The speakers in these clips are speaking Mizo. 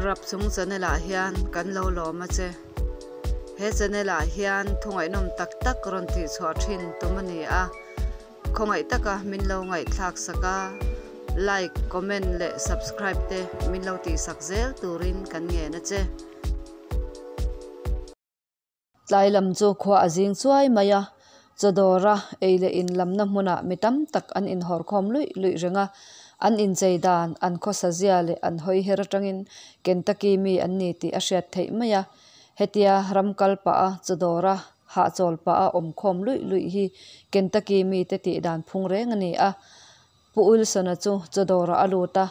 Rapchung channel ah hian kan lo lawm a che. He channel ah hian thu ngaihnawm tak tak rawn tih chhuah thin tum a ni a. Khawngaih taka min lo ngaihthlak sak a, like, comment leh subscribe te min lo tih sak zel turin kan ngen a che. Tlai lam chu khua a zing chuai mai a, chaw dawra ei leh in lamna hmunah mi tam tak an inhawrkhawm luih luih reng a, an inchei dan, an khawsa zia leh an hawi her atangin Kentucky mi an ni tih a hriat theih mai a. Hetia ram kal pah a chaw dawra hahchawl pah a awmkhawm luih luih hi Kentucky mite tih dan phung reng a ni a. Pu Wilson-a chu chaw dawrah a lut a,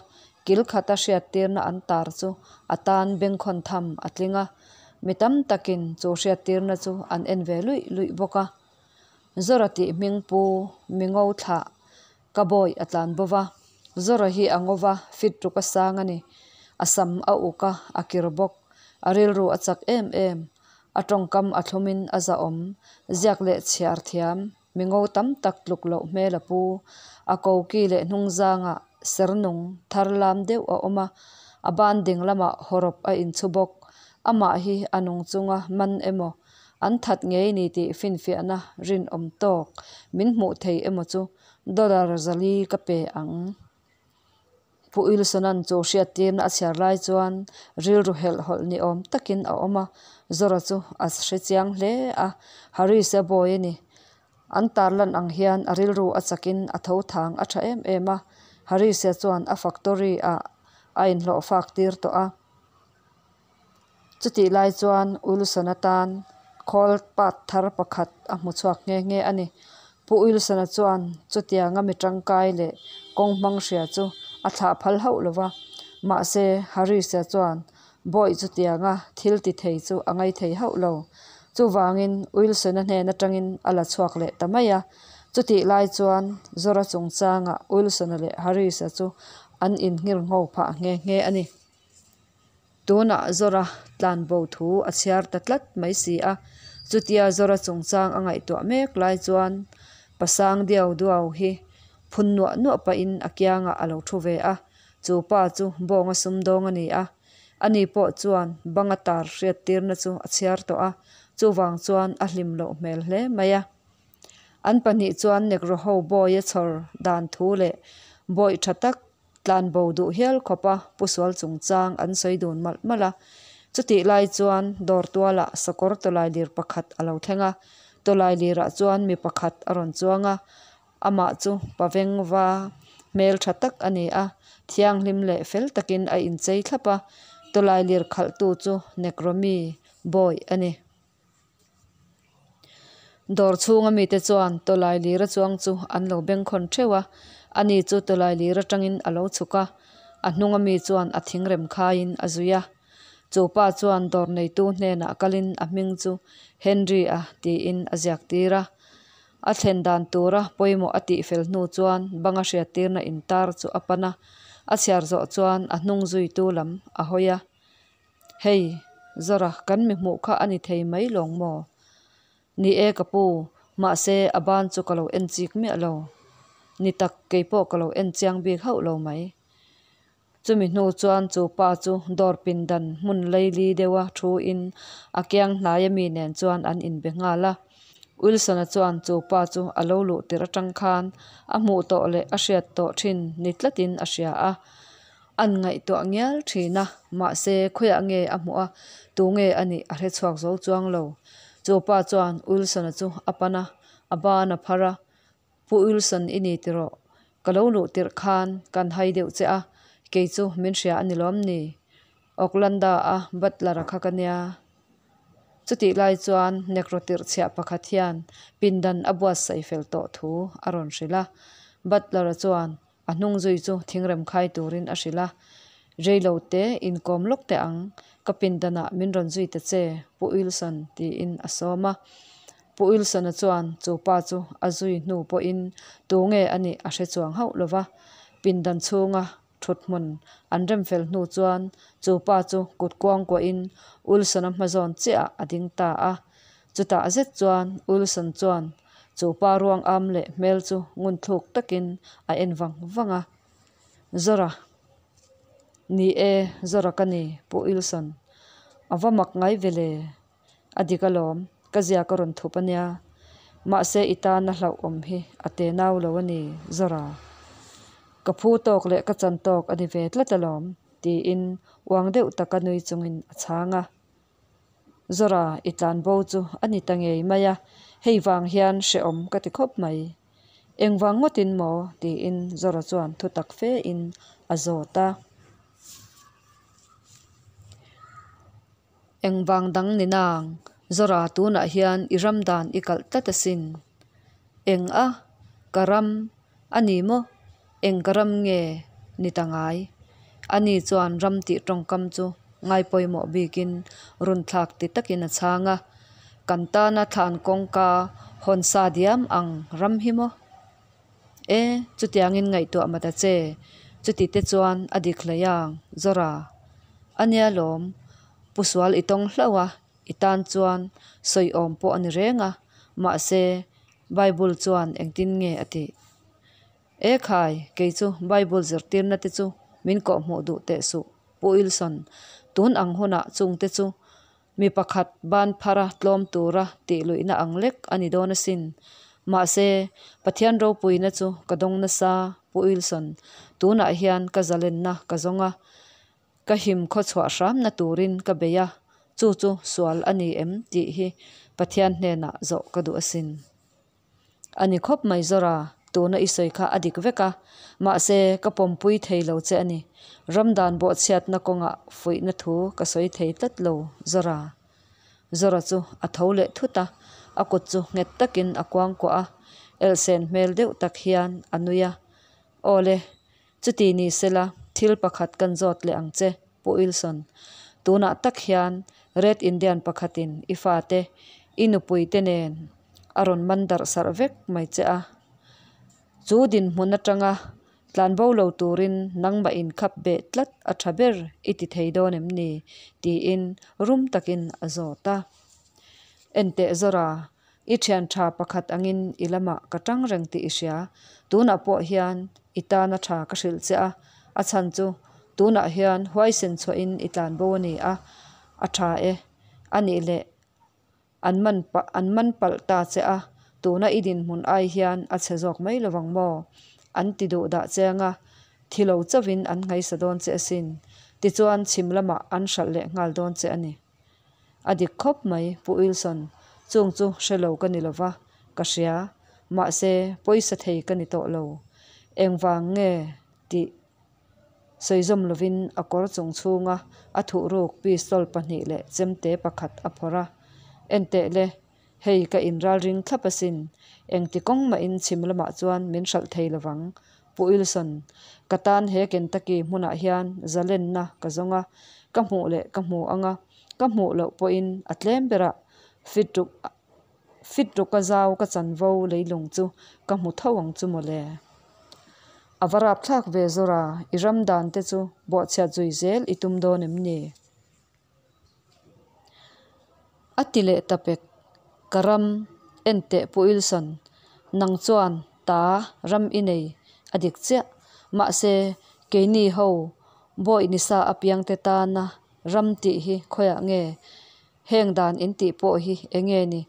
kil khata hriattirna an tar chu a tan bengkhawn tham a tling a. Mi tam takin chu hriattirna chu an en ve luih luih bawk a. Zora tih hming pu mi ngo thlah ka bawi a tlan bo va. Zora hi a ngo va, fit ruk a sang a ni. A sam a uk a, a kir bawk. A rilru a chak em em. A tawngkam a thlumin a zahawm. Ziak leh chhiar thiam. Mi ngo tam tak tluk loh hmel a pu. A koki leh hnungzangah ser nung thar lam deuh a awm a, a ban ding lamah hawrawp a inchhu bawk. Amah hi a nung chunga man emaw, an that ngei ni tih finfiahna rinawm tawk min hmuh thei emaw chu dollar zali ka pe ang. Pu Wilson-a'n chu hriattirna a chhiar lai chuan rilru helhhawlh ni awm takin a awm a, Zora chu a hre chiang hle a, Harris-a bawi a ni. An tarlan ang hian a rilru a chakin a tho thang a tha em em a, Harris-a chuan a factory-ah a inhlawh fak tir tawh a. Chutih lai chuan Wilson-a tan khawl pat thar pakhat a hmu chhuak nghe nghe a ni. Pu Wilson-a chuan chutianga mi tangkai leh kawng hmang hria chu a thlah phal hauh lo va. Mahse, Harris-a chuan bawih chutianga thil ti thei chu a ngai thei hauh lo. Chuvangin Wilson-a hnen atangin a la chhuak leh ta mai a. Chutih lai chuan Zora chungchangah Wilson-a leh Harris-a chu an innghirngho phah nghe nghe a ni. Tunah Zora tlanbo thu a chhiar ta tlat mai si a, chutia Zora chungchang a ngaihtuah mek lai chuan pasang diau duau hi phun nuah nuah pahin a kiangah a lo thu ve a, chu pa chu bawnga sumdawng a ni a, ani pawh chuan banga tar hriattirna chu a chhiar tawh a, chuvang chuan a hlim loh hmel hle mai a. An pahnih chuan Negro ho bawia chhawr dan thu leh bawih tha tak Tlanbo duh hial khawpa Pu Sual chungchang an sawi dun malh malh a. Chutih lai chuan dawr tualah sakawr tawlailir pakhat a lo thleng a, tawlailirah chuan mi pakhat a rawn chuang a. Amah chu pavengva hmel tha tak a ni a, thianghlim leh fel takin a inchei thlap a. Tawlailir khalhtu chu Nekromi Bawi a ni. Dawr chhunga mite chuan tawlai lira chuang chu an lo bengkhawn theuh a, ani chu tawlai lir atangin a lo chhuk a, a hnunga mi chuan a thingrem khaiin a zui a. Chu pa chuan dawr neitu hnenah kalin a hming chu Henry-a tiin a ziak tir a. A thlen dan tura pawimawh a tih fel hnu chuan banga hriattirna intar chu a pan a, a chhiar zawh chuan a hnung zuitu lam a hawi a. Hei, Zora, kan mi hmuh kha a ni thei mai lawng maw? Ni e ka pu, mahse a ban chu ka lo en chik miah lo. Ni tak, kei pawh ka lo en chiang bik hauh lo mai. Chumi hnu chuan chu pa chu dawr pindan hmun leili deuha thu in a kiang hnaia mi nen chuan an inbe nghal a. Wilson-a chuan chu pa chu a lo luh tirh atang khan a hmuh tawh leh a hriat tawh thin ni tlatin a hria a. An ngaihtuah ngial thin a, mahse khawiah nge a hmuh a, tu nge a nih a hre chhuak zo chuang lo. Chu pa chuan Wilson-a chu a pan a, a ban a phar a, Pu Wilson i ni tiraw? Ka lo luh tirh khan kan hai deuh che a, kei chu min hria a ni lawm ni? Oaklanda-a butler-a kha ka nia. Chutih lai chuan Negro tirhchhiah pakhat hian pindan a buatsaih fel tawh thu a rawn hrilh a, butler-a chuan A hnung zui chu thingrem khai turin a hrilh a, Reilo te inkawm lawk teh ang, ka pindanah min rawn zui ta che, Pu Wilson, tiin a sawm a. Pu Wilson-a chuan chu pa chu a zui hnu pawhin tu nge a nih a hre chuang hauh lo va. Pindan chhunga thut hmun an rem fel hnu chuan chu pa chu kut kuang kuahin Wilson-a hmazawn chiahah a ding ta a. Chutah zet chuan Wilson chuan Chu pa ruang am leh hmel chu ngunthluk takin a en vang vang a. Zora. Ni e, Zora ka ni, Pu Wilson. A va mak ngai ve le. A dik alawm, ka zia ka rawn thup ania. Mahse i tana hlauhawm hi a tenau lo a ni, Zora. Ka phu tawk leh ka chan tawk a ni ve tlat alawm, tiin uang deuh taka nui chungin a chhang a. Zora, i tlan bo chu a ni ta ngei mai a, hei vang hian hrehawm ka ti khawp mai. Engvang ngawtin maw? tiin Zora chuan thutak fe in a zawt a. Engvang dang ni nang? Zora, tunah hian i ram dan i kalh tlat asin. Eng a? Ka ram a ni maw? Eng ka ram nge ni ta ngai? Ani chuan ram tih tawngkam chu ngaipawimawh bikin runthlak ti takin a chhang a. Kan tana thlan kawngka hawn sa diam ang ram hi maw? E, chutiangin ngaihtuah mah ta che. Chuti te chuan a dik hlei ang, Zora. Ania lawm, pu sual i tawng hlauh a, i tan chuan sawi awm pawh a ni reng a, mahse, Bible chuan engtin nge a tih? E khai, kei chu Bible zirtirna te chu min kawhhmuh duh teh suh, Pu Wilson. Tun ang hunah chungte chu Mi pakhat ban phara tlawm tura tih luihna ang lek a ni dawn asin. Mahse, Pathian ropuina chu ka dawng nasa, Pu Wilson. Tunah hian ka zalenna ka zawng a, ka him khawchhuah hramna turin ka bei a, chu chu sual a ni em tih hi Pathian hnenah zawh ka duh asin. A ni khawp mai Zora, tuna i sawi kha a dik vek a, mahse ka pawmpui thei lo che a ni. Ramdan bawhchhiatna kawngah fuihna thu ka sawi thei tlat lo Zora. Zora chu a tho leh thut a, a kut chu nghet takin a kuangkuah a, elhsen hmel deuh tak hian a nui a. Awle, chuti ni sela thil pakhat kan zawt leh ang che Pu Wilson, tunah tak hian Red Indian pakhatin i fate, i nupuite nen a rawn man darh sarh vek mai che a. Chu dinhmun atanga tlanbo lo turin nangmah inkhap beh tlat a tha ber i ti thei dawn em ni? tiin rum takin a zawt a. Enteh Zora, i thian tha pakhat angin i lamah ka tang reng tih i hria. Tunah pawh hian i tana tha ka hrilh che a, a chhan chu tunah hian huaisen chhuahin i tlanbo a ni a, a tha e. A nih leh An man an man palh ta che a, tuna i dinhmun ai hian a chhe zawk mai lovang maw? An ti duh dah che anga, thi lo chauhin an nghaisa dawn che asin. Tichuan chhim lamah an hralh leh nghal dawn che a ni. A dik khawp mai, Pu Wilson, chung chu hre lo ka ni lova, ka hria. Mahse, pawisa thei ka ni tawh lo. Engvang nge tih Sawizawm lovin a kawr chung chhunga a thuhruk pistol pahnih leh chemte pakhat a phawrh a. Enteh le, hei ka inralring thlap asin. Engti kawng mahin chhim lamah chuan min hralh thei lovang. Pu Wilson, ka tan he Kentucky hmunah hian zalenna ka zawng a, ka hmuh leh ka hmu anga ka hmuh loh pawhin a tlem berah fit ruk Fit ruka zau ka chanvo leilung chu ka hmu tho ang chu mawle. A va rapthlak ve Zora, i ram dan te chu bawhchhiat zui zel i tum dawn em ni? A ti leh ta pek. Ka ram, enteh Pu Wilson, nang chuan ta ram i nei a dik chiah. Mahse, keini ho bawi nisa apiangte tana ram tih hi khawiah nge Heng dan in tih pawh hi eng nge ni?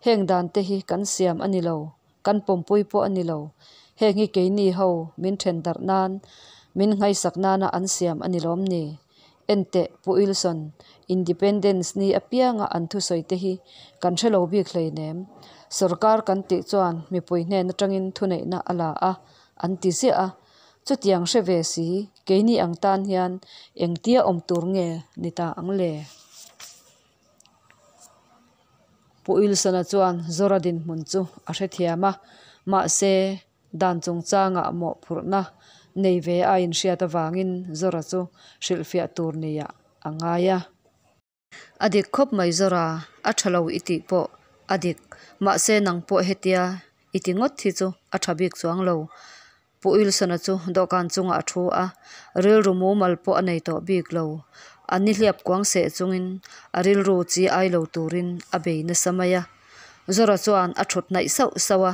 Heng dan te hi kan siam a ni lo, kan pawmpui pawh a ni lo. Heng hi keini ho min then darh nan, min nghaisak nana an siam a ni lawm ni? Enteh, Pu Wilson, Independence ni apianga an thusawi te hi kan hre lo bik hleinem. Sorkar kan tih chuan mipui hnen atangin thuneihna a la a, an ti ziah a. Chutiang hre ve si, keini ang tan hian engtia awm tur nge ni ta ang le? Pu Wilson-a chuan Zora dinhmun chu a hrethiam a, mahse dan chungchangah mawhphurhna nei ve a inhriat avangin Zora chu hrilhfiah tur niah a ngai a. A dik khawp mai Zora, a tha lo i tih pawh a dik. Mahse nang pawh hetia i ti ngawt hi chu a tha bik chuang lo. Pu Wilson-a chu dawhkan chungah a thu a, rilru mumal pawh a nei tawh bik lo. A nihliap kuang seh chungin a rilru chi ai lo turin a bei nasa mai a. Zora chuan a thut hnaih sauh sauh a,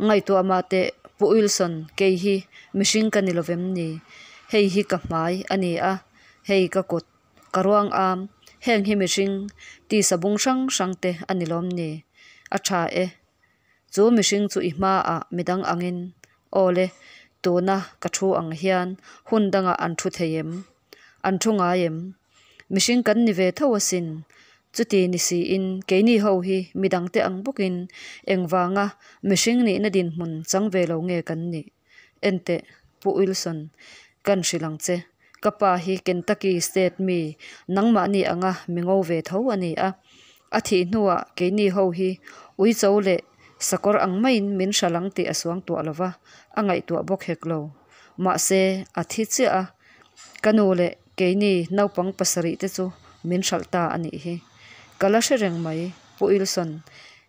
Ngaihtuah mah teh Pu Wilson, kei hi mihring ka ni lovem ni? Hei hi ka hmai a ni a. Hei ka kut, ka ruang am, heng hi mihring tisa bung hrang hrang te a ni lawm ni? A tha e. Chu mihring chu i hmaah midang angin, Aw le, tuna ka thu ang hian hun dangah an thu thei em? An thu ngai em? Mihring kan ni ve tho asin. Chuti ni siin keini ho hi midangte ang bawkin engvanga mihring nihna dinhmun chang ve lo nge kan nih? Enteh, Pu Wilson, kan hrilh ang che. Ka pa hi Kentucky State mi nangmahni anga mi ngo ve tho a ni a. A thih hnuah keini ho hi uicho leh sakawr ang maiin min hral ang tih a suangtuah lo va, a ngaihtuah bawk hek lo. Mahse, a thi chiah a, ka nu leh keini naupang pasarih te chu min hralh ta a nih hi. Ka la hre reng mai, Pu Wilson.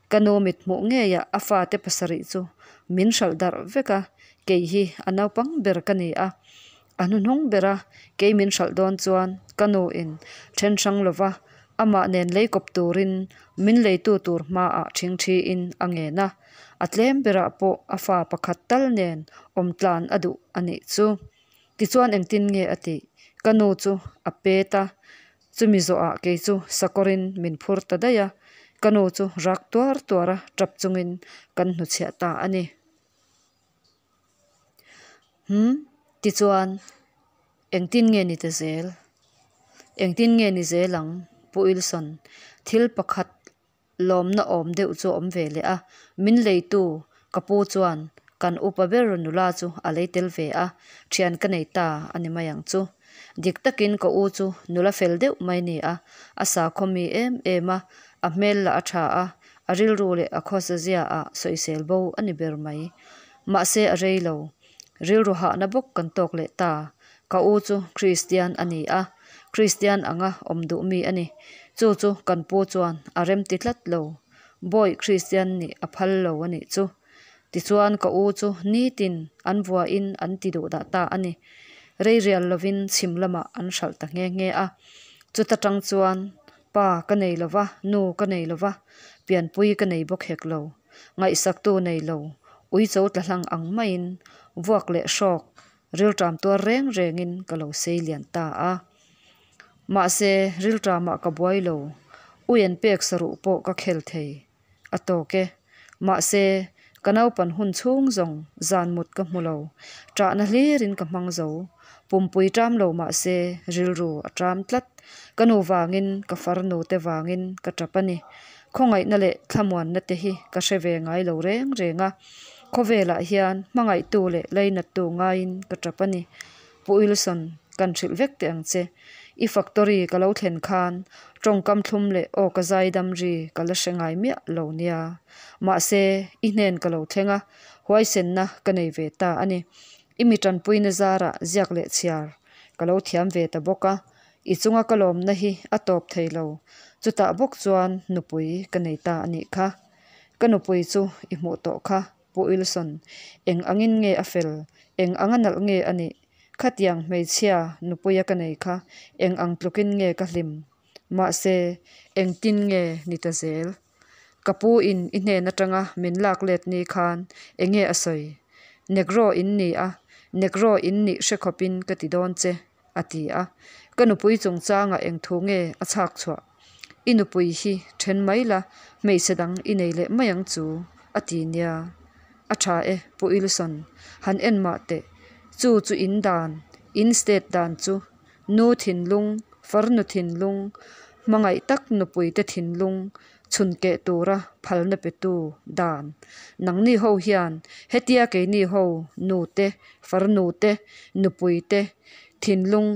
Ka nu mit hmuh ngeiah a fate pasarih chu min hralh darh vek a, kei hi a naupang ber ka ni a. A hnuhnung bera kei min hralh dawn chuan ka nu in then hrang lova amah nen lei kawp turin min leitu tur hmaah thingthi in a ngen a, a tlem berah pawh a fa pakhat tal nen awm tlan a duh a nih chu. Tichuan engtin nge a tih? Ka nu chu a pet a, chumi zawhah kei chu sakawrin min phur ta daih a, ka nu chu rak tuar tuar a tap chungin kan hnuchhiah ta a ni. Umm, tichuan engtin nge ni ta zel? Engtin nge ni zel ang? Pu Wilson, thil pakhat lawmna awm deuh chu a awm ve leh a, min leitu ka pu chuan kan upa ber nula chu a lei tel ve a, thian ka nei ta a ni mai ang chu. Dik takin ka u chu nula fel deuh mai ni a, a sakhaw mi em em a, a hmel lah a tha a, a rilru leh a khawsa zia ah sawisel bo a ni ber mai. Mahse a rei lo, rilru hahna bawk kan tawk leh ta. Ka u chu Kristian a ni a, Kristian anga awm duh mi a ni. Chu chu kan pu chuan a rem ti tlat lo. Bawi Kristian nih a phal lo a nih chu. Tichuan ka u chu nitin an vuahin an ti duh dah ta a ni. Rei rial lovin chhim lamah an hralh ta nghe nghe a. Chuta tang chuan pa ka nei lo va, nu ka nei lo va, pianpui ka nei bawk hek lo. Ngaihsaktu nei lo, uicho tla hlang ang maiin vuak leh hrawk Rilṭam tuar reng rengin ka lo sei lian ta a. Mahse, rilṭamah ka buai lo. Uian pek saruh pawh ka khel thei. A tawk e. Mahse, ka naupan hun chhung zawng zan mut ka hmu lo. Ṭahna hlirin ka hmang zo. Pumpui ṭam lo mahse, rilru a ṭam tlat. Ka nu vangin, ka farnu te vangin ka ṭap a ni. Khawngaihna leh thlamuanna te hi ka hre ve ngai lo reng reng a. Khawvelah hian hmangaihtu leh lainattu ngaiin ka tap a ni. Pu Wilson, kan hrilh vek teh ang che. I factory ka lo thlen khan tawngkam thlum leh aw ka zaidam ri ka la hre ngai miah lo nia. Mahse, i hnen ka lo thleng a, huaisenna ka nei ve ta a ni. I mi tanpuina zarah ziak leh chhiar ka lo thiam ve ta bawk a, i chunga ka lawmna hi a tawp thei lo. Chutah bawk chuan nupui ka nei ta a nih kha. Ka nupui chu i hmuh tawh kha, Pu Wilson. Eng angin nge a fel? Eng anga nalh nge a nih? Khatiang hmeichhia nupuia ka nei kha eng ang tlukin nge ka hlim? Mahse, engtin nge ni ta zel? Ka pu in i hnen atanga min lak let ni khan enge a sawi? Negro in ni a, Negro in nih hre khawpin ka ti dawn che, a ti a. Ka nupui chungchangah eng thu nge a chhak chhuah? I nupui hi then mai la, hmeichhe dang i nei leh mai ang chu, a ti nia. A tha e, Pu Wilson, han en mah teh. Chu chu in dan, in state dan chu, nu thinlung, farnu thinlung, hmangaih tak nupui te thinlung chhun keh tura phalna petu dan. Nangni ho hian hetia keini ho nu te, farnu te, nupui te thinlung,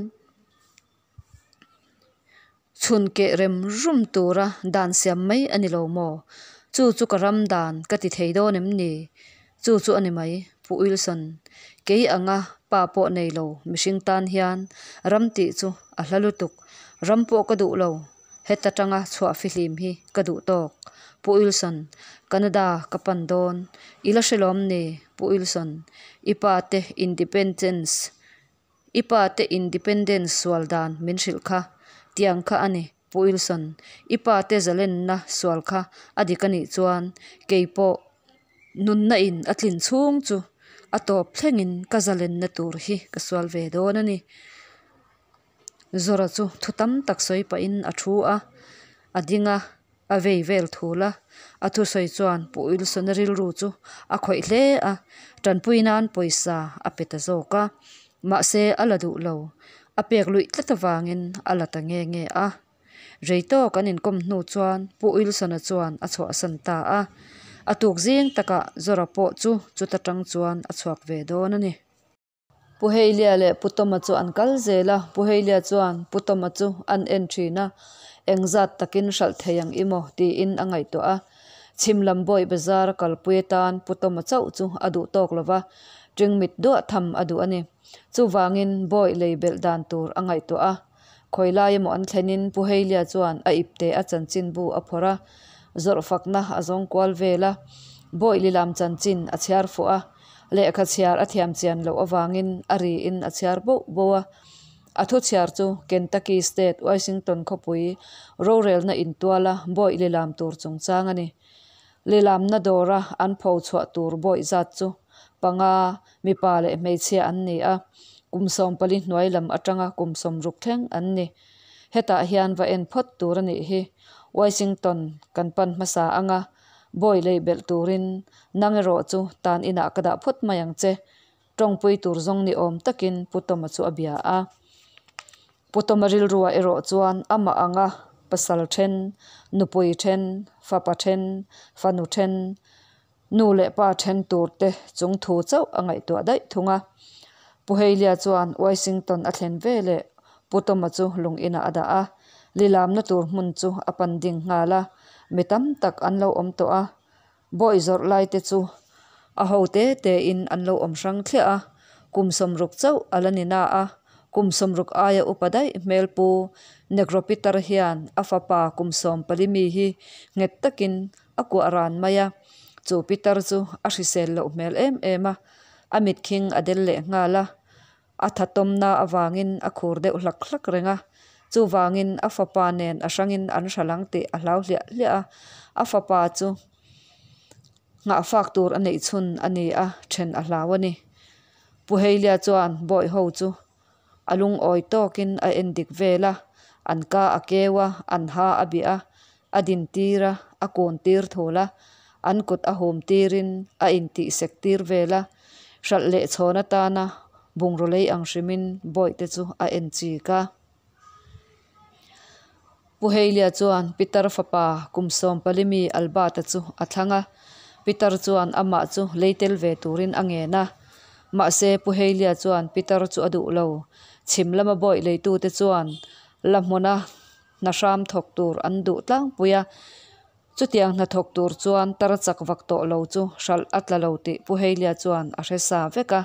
Chhun keh rem rum tura dan siam mai a ni lo maw? Chu chu ka ram dan ka ti thei dawn em ni? Chu chu a ni mai, Pu Wilson. Kei anga pa pawh nei lo mihring tan hian ram tih chu a hla lutuk. Ram pawh ka duh lo, heta tanga chhuah fihlim hi ka duh tawk. Pu Wilson, Canada ka pan dawn. I la hre lawm ni, Pu Wilson? I pa te independence I pa te independence sual dan min hrilh kha tiang kha a ni, Pu Wilson. I pa te zalenna sual kha a dik a nih chuan kei pawh nunna in a tlin chhung chu a tawp thlengin ka zalenna tur hi ka sual ve dawn a ni. Zawra chu thu tam tak sawi pahin a thu a, a ding a, a vei vel thul a. A thusawi chuan Pu Wilson-a rilru chu a khawih hle a, tanpui nan pawisa a pe ta zawk a. Mahse a la duh lo, a pek luih tlat avangin a la ta nge nge a. Rei tawk an inkawm hnu chuan Pu Wilson-a chuan a chhuahsan ta a. A tuk zing takah Zawra pawh chu chuta tang chuan a chhuak ve dawn a ni. Pu Heilia leh Pu Tawma chu an kal zel a, Pu Heilia chuan Pu Tawma chu an en thin a, engzat takin hralh thei ang i maw tiin a ngaihtuah a. Chhim lam Bawih Bazar a kalpui atan Pu Tawma chauh chu a duh tawk lo va, ṭingmit duah tham a duh a ni. Chuvangin Bawih lei belh dan tur a ngaihtuah a. Khawi lai emaw an thlenin Pu Heilia chuan a ipte a chanchinbu a phawrh a, zawrh fakna a zawng kual vel a, Bawih lilam chanchin a chhiar fuh a. Lehkha chhiar a thiam chian loh avangin a riin a chhiar boh boh a. A thu chhiar chu Kentucky State, Washington khawpui rorelna intuala bawih lilam tur chungchang a ni. Lilamna dawra an pho chhuah tur bawih zat chu panga, mipa leh hmeichhia an ni a, kum 14 hnuai lam atanga kum 60 thleng an ni. Hetah hian va en phawt tur a nih hi. Washington kan pan hmasa anga Bawi lei belh turin nang erawh chu tan inah ka dah phawt mai ang che. Tawngpui tur zawng ni awm takin Pu Tawma chu a bia a. Pu Tawma rilrua erawh chuan amah anga pasal then, nupui then, fapa then, fanu then, nu leh pa then tur te chung thu chauh a ngaihtuah daih thung a. Pu Heilia chuan Washington a thlen veleh Pu Tawma chu lung inah a dah a, lilamna tur hmun chu a pan ding nghal a, mi tam tak an lo awm tawh a, bawih zawrh lai te chu a ho te te in an lo awm hrang thliah a, kum 60 chauh a la ni na a, kum 60 aia upa daih hmel Pu Negro Peter hian a fapa kum 14 mi hi nghet takin a kuah ran mai a, chu Peter chu a hrisel loh hmel em em a, a mitkhing a del leh nghal a. A thatawmna avangin a khur deuh hlak hlak reng a, chuvangin a fapa nen a hrangin an hralang tih a hlau hliah hliah a, a fapa chu nghahfak tur a neih chhun a ni a, then a hlau a ni. Pu Heilia chuan bawih ho chu a lungawi tawkin a en dik vel a, an ka a keu a, an ha a bih a, a din tir a, a kun tir thul a, an kut a hum tirin a intihsek tir vel a, hralh leh chhawn atana bungraw lei ang hrimin bawihte chu a en chik a. Pu Heilia chuan Peter fapa kum 14 mi Albert-a chu a thlang a, Peter chuan amah chu lei tel ve turin a ngen a. Mahse Pu Heilia chuan Peter chu a duh lo, chhim lama bawih leitute chuan la hmuna hna hram thawk tur an duh tlangpui a, chutiang hna thawk tur chuan tar chak vak tawh lo chu hralh a tla lo tih Pu Heilia chuan a hre sa vek a.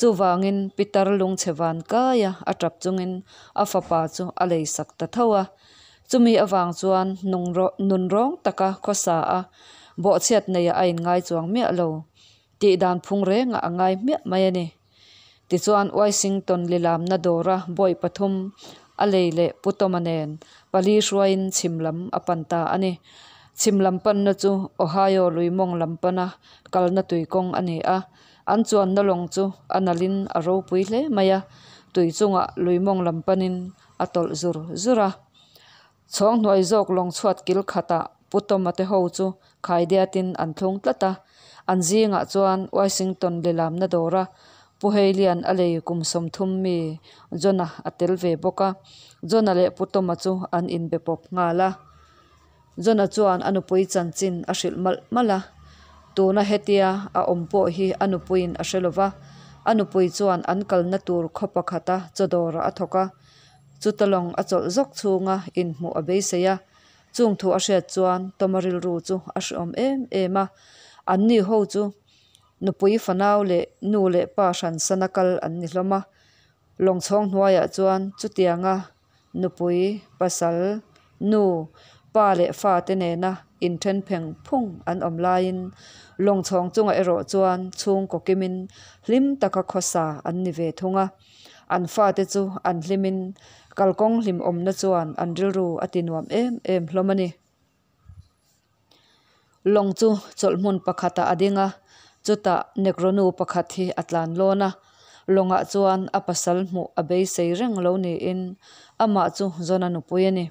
Chuvangin Pitar lungchhe van kaia a tap chungin a fapa chu a lei sak ta tho a. Chumi avang chuan nunrawng taka khawsa a bawhchhiat neiah a inngai chuang miah lo tih dan phung rengah a ngai hmiah mai a ni. Tichuan Washington lilamna dawra bawi pathum a lei leh Pu Tawma nen pali hruaiin chhim lam a pan ta a ni. Chhim lam panna chu Ohio lui mawng lam pana kalna tui kawng a ni a. An chuanna lawng chu a nalhin a ropui hle mai a, tui chungah lui mawng lam panin a tawlh zur zur a. Chhawng hnuai zawk lawng chhuat kil khatah Pu Tawma te ho chu khaidiatin an thlung tlat a. An zingah chuan Washington lilamna dawra Pu Heilian a lei kum 30 mi John-a a tel ve bawk a. John-a leh Pu Tawma chu an inbe pawp nghal a. John-a chuan a nupui chanchin a hrilh malh malh a. Tuna hetia a awm pawh hi a nupuiin a hre lova. A nupui chuan an kalna tur khaw pakhata chaw dawrah a thawk a. Chuta lawng a chawlh zawk chhunga inhmuh a beisei a. Chung thu a hriat chuan Tawma rilru chu a hreawm em em a. Anni ho chu nupui fanau leh nu leh pa hran sana kal an ni hlawm a. Lawngchhawng hnuaiah chuan chutianga nupui, pasal, nu, pa leh fa te nena inthen pheng phung an awm laiin lawngchhawng chungah erawh chuan chhungkaw kimin hlim taka khawsa an ni ve thung a. An fate chu an hlimin kalkawng hlimawmna chuan an rilru a ti nuam em em hlawm a ni. Lawng chu chawlhhmun pakhatah a ding a, chutah Negro nu pakhat hi a tlan lawn a. Lawngah chuan a pasal hmuh a beisei reng lo niin amah chu John-a nupui a ni.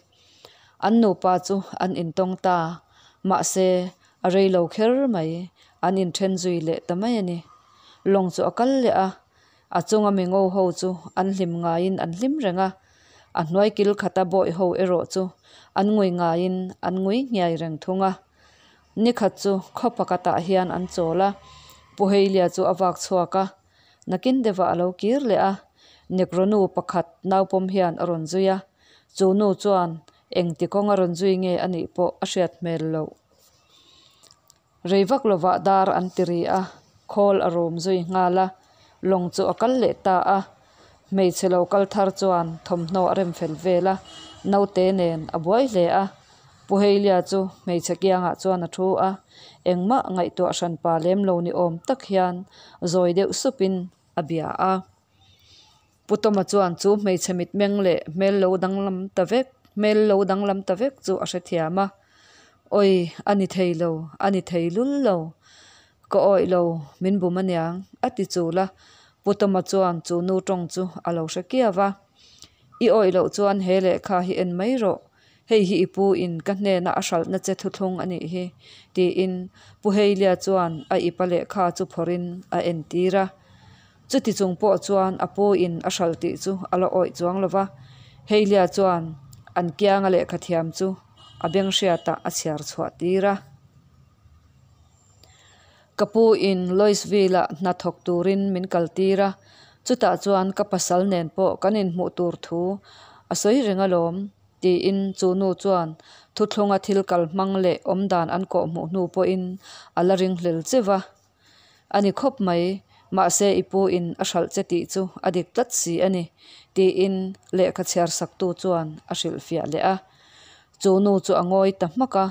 An nupa chu an intawng ta. Mahse, a rei lo kher mai, an inthen zui leh ta mai a ni. Lawng chu a kal leh a, a chunga mi ngo ho chu an hlim ngaiin an hlim reng a, a hnuai kil khata bawih ho erawh chu an ngui ngaiin an ngui nghiai reng thung a. Nikhat chu khaw pakhatah hian an chawl a, Pu Heilia chu a vak chhuak a, nakin deuhah a lo kir leh a, Negro nu pakhat naupawm hian a rawn zui a, chu nu chuan engti kawng a rawn zui nge a nih pawh a hriat hmel loh. Rei vak lovah dar an ti ri a, khawl a rum zui nghal a, lawng chu a kal leh ta a. Hmeichhe lo kal thar chuan thawmhnaw a rem fel vel a, naute nen a buai hle a. Pu Heilia chu hmeichhe kiangah chuan a thu a, engmah ngaihtuah hranpa lem lo ni awm tak hian zawi deuh supin a bia a. Pu Tawma chuan chu hmeichhe mitmeng leh hmel lo danglam ta vek hmel lo danglam ta vek chu a hrethiam a, Awi, a ni thei lo, a ni thei lul lo. Ka awih lo, min bum aniang, a ti chul a. Pu Tawma chuan chu nu tawng chu a lo hre kiau a. I awih loh chuan he lehkha hi en mai rawh, hei hi i pu in ka hnena a hralhna che thuthlung a nih hi, tiin Pu Heilia chuan a ipa lehkha chu phawrhin a entir a. Chuti chung pawh chuan a pu in a hral tih chu a la awih chuang lo va, Heilia chuan an kianga lehkha thiam chu a beng hriatah a chhiar chhuah tir a. Ka pu in Louisville ah hna thawk turin min kal tir a, chutah chuan ka pasal nen pawh kan inhmuh tur thu a sawi reng alawm, tiin chu nu chuan thuthlunga thil kal hmang leh awmdan an kawhhmuh hnu pawhin a la ringhlel cheu va. A ni khawp mai, mahse i pu in a hralh che tih chu a dik tlat si a ni, tiin lehkha chhiar saktu chuan a hrilhfiah leh a. Chu nu chu a ngawi ta hmak a,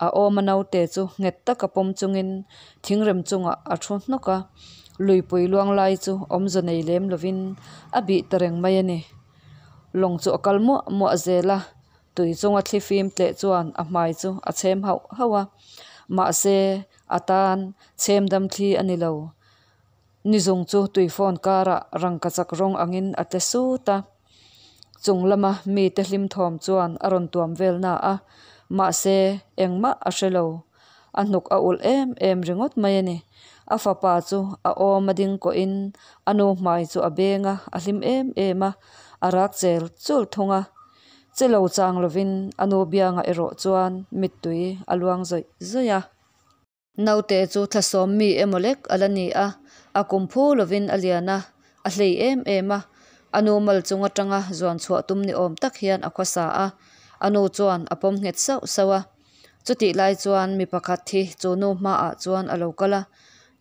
a awma naute chu nghet taka pawm chungin thingrem chungah a thu hnawk a, luipui luang lai chu awmze nei lem lovin a bih ta reng mai a ni. Lawng chu a kal muah muah zel a, tui chunga thli fim tleh chuan a hmai chu a chhem hauh hauh a, mahse A tan chhem dam thli a ni lo. Nizung chu tuifawn karah rangka chak rawng angin a tle sut a. Chung lama mite hlim thawm chuan a rawn tuam vel na a, mahse engmah a hre lo. A hnuk a ulh em em ringawt mai a ni. A fapa chu a awm a ding kawhin a nu hmai chu a beng a, a hlim em em a, a rak chel chul thung a. Che lo chang lovin a nu biangah erawh chuan mittui a luang zawih zawih a. Naute chu thlasawm mi emaw lek a la ni a, a kum phu lovin a lian a, a hlei em em a. A nu mal chung atanga zuan chhuah tum ni awm tak hian a khawsa a, a nu chuan a pawm nghet sauh sauh a. Chutih lai chuan mi pakhat hi chu nu hmaah chuan a lo kal a,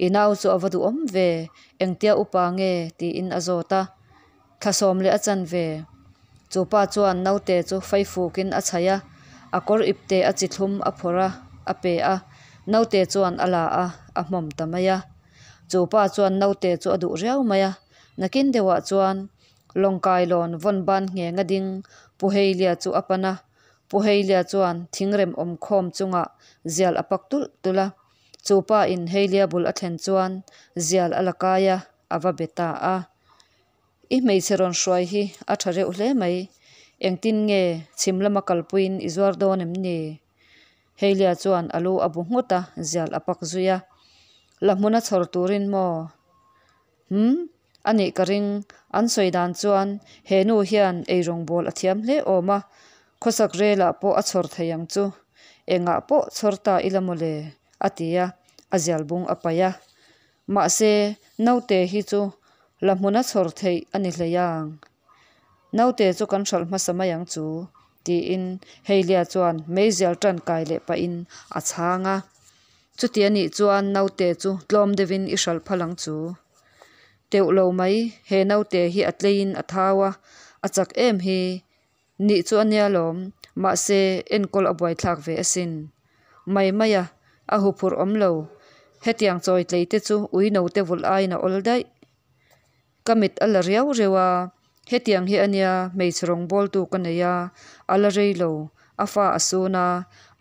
I nau chu a va duhawm ve, engtia upa nge? tiin a zawt a. Thlasawm leh a chan ve. Chu pa chuan naute chu faifukin a chhaih a, a kawr ipte a chi thlum a phawrh a, a pe a. Naute chuan a la a, a hmawm ta mai a. Chu pa chuan naute chu a duh riau mai a. Nakin deuhah chuan Lawngkailawn vawn ban ngheng a ding Pu Heilia chu a pan a. Pu Heilia chuan thingrem awm khawm chungah zial a pak tulh tulh a. Chu pa in Heilia bul a thlen chuan zial a la kai a, a va be ta a. I hmeichhe rawn hruai hi a tha reuh hle mai. Engtin nge chhim lama kalpuiin i zuar dawn em ni? Heilia chuan a lu a bu nghut a, zial a pak zui a. La hmuna chhawr turin maw? Hum, a nih ka ring. An sawi dan chuan he nu hian eirawngbawl a thiam hle awm a, khawsak relah pawh a chhawr thei ang chu. Engah pawh chhawr ta ila mawle, a ti a, a zial bung a paih a. Mahse, naute hi chu la hmuna chhawr theih a ni hlei ang. Naute chu kan hralh hmasa mai ang chu, tiin Heilia chuan meizial tan kai leh pahin a chhang a. Chuti a nih chuan naute chu tlawm deuhin i hralh phal ang chu. Teuh lo mai, he naute hi a tleiin a thau a, a chak em hi. Nih chu a nia lawm, mahse enkawl a buaithlak ve asin. Mai mai a, a huphurh awm lo. Hetiang chawi tlei te chu ui no te vulh aiin a awl daih. Ka mit a la riau riau a, hetiang hi a nia hmeichhe rawngbawltu ka nei a, a la rei lo, a fa a sun a,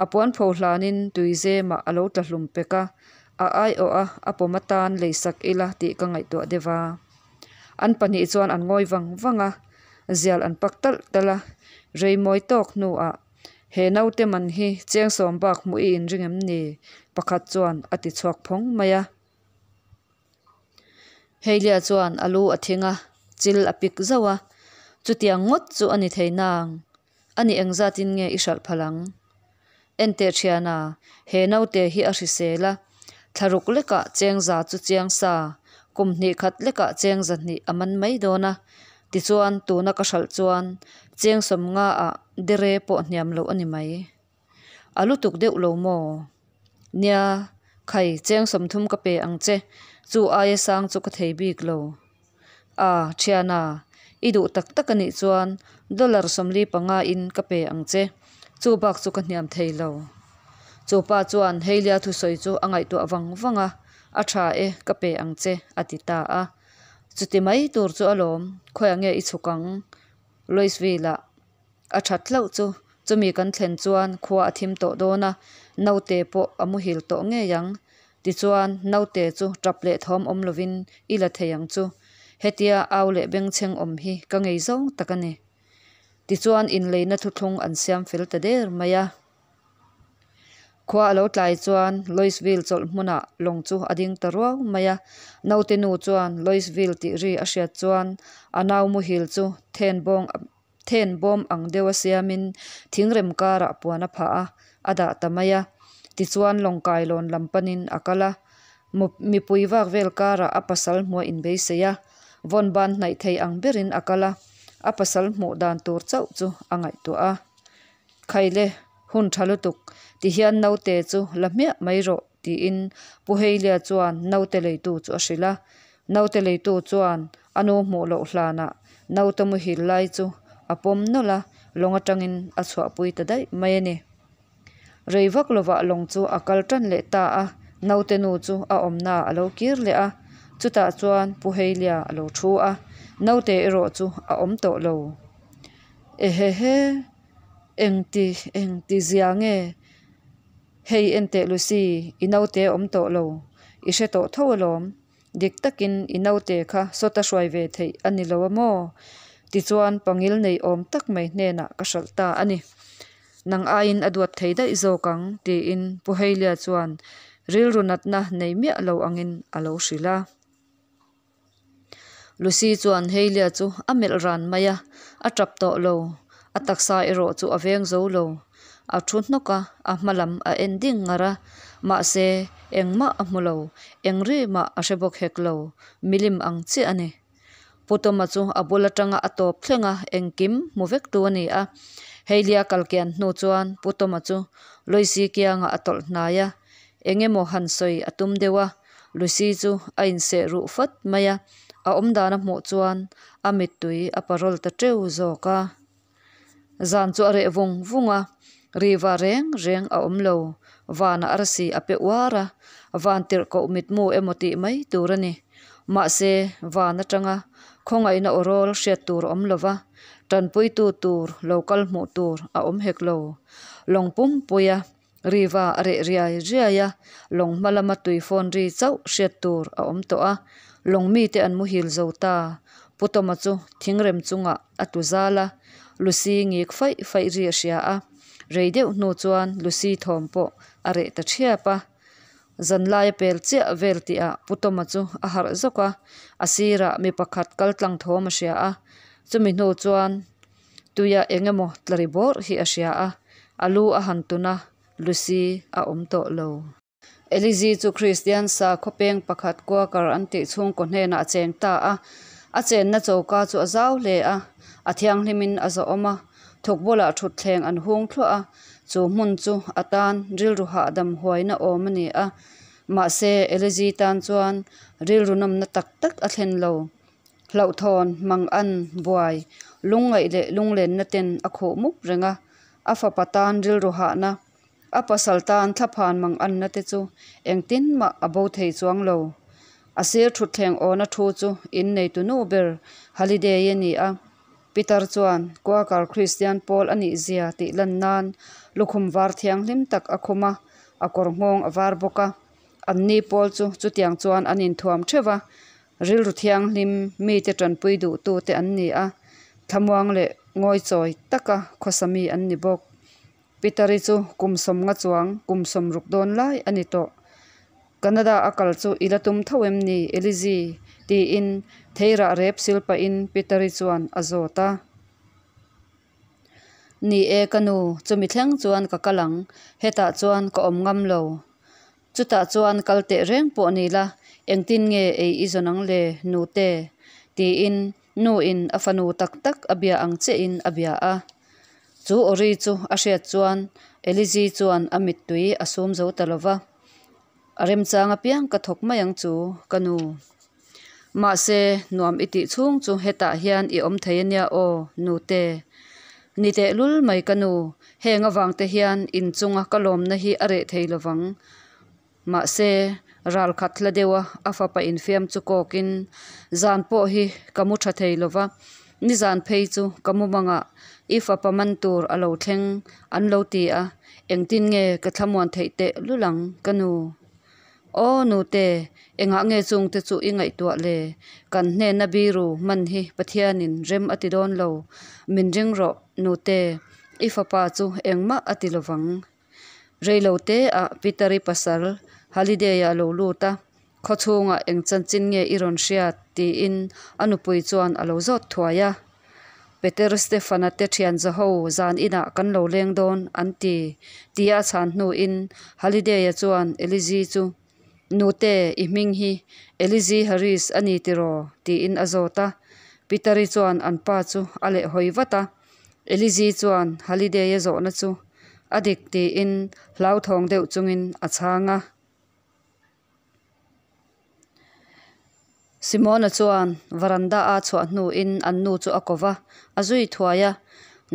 a puanpho hlanin tuizemah a lo tla hlum pek a, a aiawh a, a pawm atan leisak ila tih ka ngaihtuah deuh a. An pahnih chuan an ngawi vang vang a, zial an pak talh talh a, rei mawi tawk hnuah, He naute man hi cheng sawm bak hmuh i inring em ni? Pakhat chuan a ti chhuak phawng mai a. Heilia chuan a lu a thing a, chil a pik zauh a, Chutiang ngawt chu a ni thei nang, a ni engzatin nge i hralh phal ang? Enteh thiana, he naute hi a hrisel a, thlaruk lekah cheng za chu chiang sa, kum hnih khat lekah cheng za hnih a man mai dawn a, tichuan tuna ka hralh chuan cheng sawmnga ah dere pawh hniam loh a ni mai. A lutuk deuh lo maw? Nia, khai cheng 30 ka pe ang che, chu aia sang chu ka thei bik lo. A, thiana, i duh tak tak a nih chuan dollar 45 in ka pe ang che, chu bak chu ka hniam thei lo. Chu pa chuan Heilia thusawi chu a ngaihtuah vang vang a, A tha e, ka pe ang che, a ti ta a. Chuti mai tur chu alawm, khawiah nge i chhuk ang? Louisville-ah. A that hlauh chu, chumi kan thlen chuan khua a thim tawh dawn a, naute pawh a muhil tawh ngei ang. Tichuan, naute chu tap leh thawm awm lovin i la thei ang chu. Hetia au leh bengchheng awm hi ka ngei zawng tak a ni. Tichuan, inleina thuthlung an siam fel ta der mai a. Khua a lo tlai chuan Louisville chawlh hmunah lawng chu a ding ta ruau mai a. Naute nu chuan Louisville tih ri a hriat chuan a nau muhil chu then bawng Then bawm ang deuha siamin thingrem karah puan a phah a, a dah ta mai a. Tichuan lawngkailawn lam panin a kal a, mipui vak vel karah a pasal hmuh a inbeisei a, vawn ban hnaih thei ang berin a kal a, a pasal hmuh dan tur chauh chu a ngaihtuah a. Khaile, hun tha lutuk, tihian naute chu la hmiah mai rawh, tiin Pu Heilia chuan naute leitu chu a hrilh a. Naute leitu chuan a nu hmuh loh hlanah naute muhil lai chu a pawm nawlh a, lawng atangin a chhuahpui ta daih mai a ni. Rei vak lovah lawng chu a kal tan leh ta a, naute nu chu a awmnaah a lo kir leh a, chutah chuan Pu Heilia a lo thu a, naute erawh chu a awm tawh lo. Ehehe, engti engti zia nge? Hei enteh Lucy, i naute a awm tawh lo, i hre tawh tho alawm. Dik takin i naute kha sawta hruai ve theih a ni lo a maw? Tichuan pangil nei awm tak mai hnenah ka hralh ta a ni. Nang aiin a duat thei daih zawk ang, tiin Pu Heilia chuan rilru natna nei miah lo angin a lo hrilh a. Lucy chuan Heilia chu a melh ran mai a, a tap tawh lo. A taksa erawh chu a veng zo lo. A thu hnawk a, a hma lam a en ding ngar a. Mahse, engmah a hmu lo, eng ri mah a hre bawk hek lo, milim ang chiah a ni. Pu Tawma chu a bul atanga a tawp thleng a, engkim hmu vek tu a ni a. Heilia kal kian hnu chuan Pu Tawma chu Lucy kiangah a tawlh hnai a, eng emaw han sawi a tum deuh a, Lucy chu a inseh ruh fat mai a, a awmdan a hmuh chuan a mittui a parawl ta teuh zawk a. Zan chu a reh vung vung a, riva reng reng a awm lo, vanah arsi a pe uar a, van tirh koh mitmu emaw tih mai tur a ni. Mahse, van atanga khawngaihna aw rawl hriat tur a awm lo va, tanpuitu tur lo kal hmuh tur a awm hek lo. Lawng pumpuia Riva a reh riai riai a, lawng hma lama tui phone ri chauh hriat tur a awm tawh a, lawng mite an muhil zo ta. Pu Tawma chu thingrem chungah a tlu zal a, Lucy ngik faih faih ri a hria a, rei deuh hnu chuan Lucy thawm pawh a reh ta thiap a. Zanlai a pel chiah vel tihah Pu Tawma chu a harh zawk a, a sirah mi pakhat kal tlang thawm a hria a, chumi hnu chuan Tuia eng emaw tla ri bawrh hi a hria a, a lu a han tun a, Lucy a awm tawh lo. Elizi chu Kristian sakhaw peng pakhat Quaker an tih chhungkaw hnenah a cheng ta a. A chenna choka chu a zau hle a, a thianghlimin a zawhawm a, thuk bulah thutthleng an hung thluah a, chu hmun chu a tan rilru hahdam huaina awm a ni a. Mahse, Elizi tan chuan rilru nawmna tak tak a thlen lo. Hlauhthawn, mangan, buai, lungngaih leh lunglenna ten a khuh mup reng a, a fapa tan rilru hahna, a pasal tan thlaphan manganna te chu engtin mah a bo thei chuang lo. A sir thutthleng awna thu chu inneitu nu ber Haliday a ni a, Peter chuan Quaker Kristian pawl a nih zia tih lan nan lukhum var thianghlim tak a khum a, a kawr nghawng a var bawk a. Anni pawl chu chutiang chuan an inthuam theuh va. Rilru thianghlim mite tanpui duhtute an ni a, thlamuang leh ngawichawi taka khawsa mi an ni bawk. Pitari chu kum sawmnga chuang kum sawmruk dawn lai a ni tawh. Canada a kal chu i la tum tho em ni Elizi? tiin theirah rep sil pahin Pitari chuan a zawt a. Ni e ka nu, chumi thleng chuan ka kal ang, hetah chuan ka awm ngam lo. Chutah chuan kal teh reng pawh ni la, engtin nge ei i zawn ang le nute? tiin nu in a fanu tak tak a bia ang chiahin a bia a. Chu awri chu a hriat chuan Elizi chuan a mittui a sum zo ta lo va. A remchang apiang ka thawk mai ang chu ka nu. Mahse, nuam i tih chhung chu hetah hian i awm thei ania aw, nute. Ni tehlul mai ka nu, heng avang te hian inchunga ka lawmna hi a reh thei lovang. Mahse, ral khat hla deuha a fapa infiam chu kawkin, Zan pawh hi ka mu tha thei lova, nizan phei chu ka mu mangah i fapa man tur a lo thleng an lo ti a, engtin nge ka thlamuan theih teh lul ang ka nu? Aw nute, engah nge chungte chu i ngaihtuah le? Kan hnena biru man hi Pathianin rem a ti dawn lo. Min ring rawh nute, i fapa chu engmah a ti lovang. Reilo te ah Peter-i pasal Haliday-a a lo lut a, Khaw chhungah eng chanchin nge i rawn hriat? tiin a nupui chuan a lo zawt thuai a. Peter Stefan-a te thian zaho zan inah kan lo leng dawn an ti, tia a chhan hnuin Haliday-a chuan Elizi chu, Nute, i hming hi Elizi Harris a ni tiraw? tiin a zawt a. Peter-i chuan an pa chu a lehhawi vat a. Elizi chuan Haliday-a zawhna chu a dik tiin hlauthawng deuh chungin a chhang a. Simona chuan varanda a chhuah hnuin an nu chu a ko va, a zui thuai a.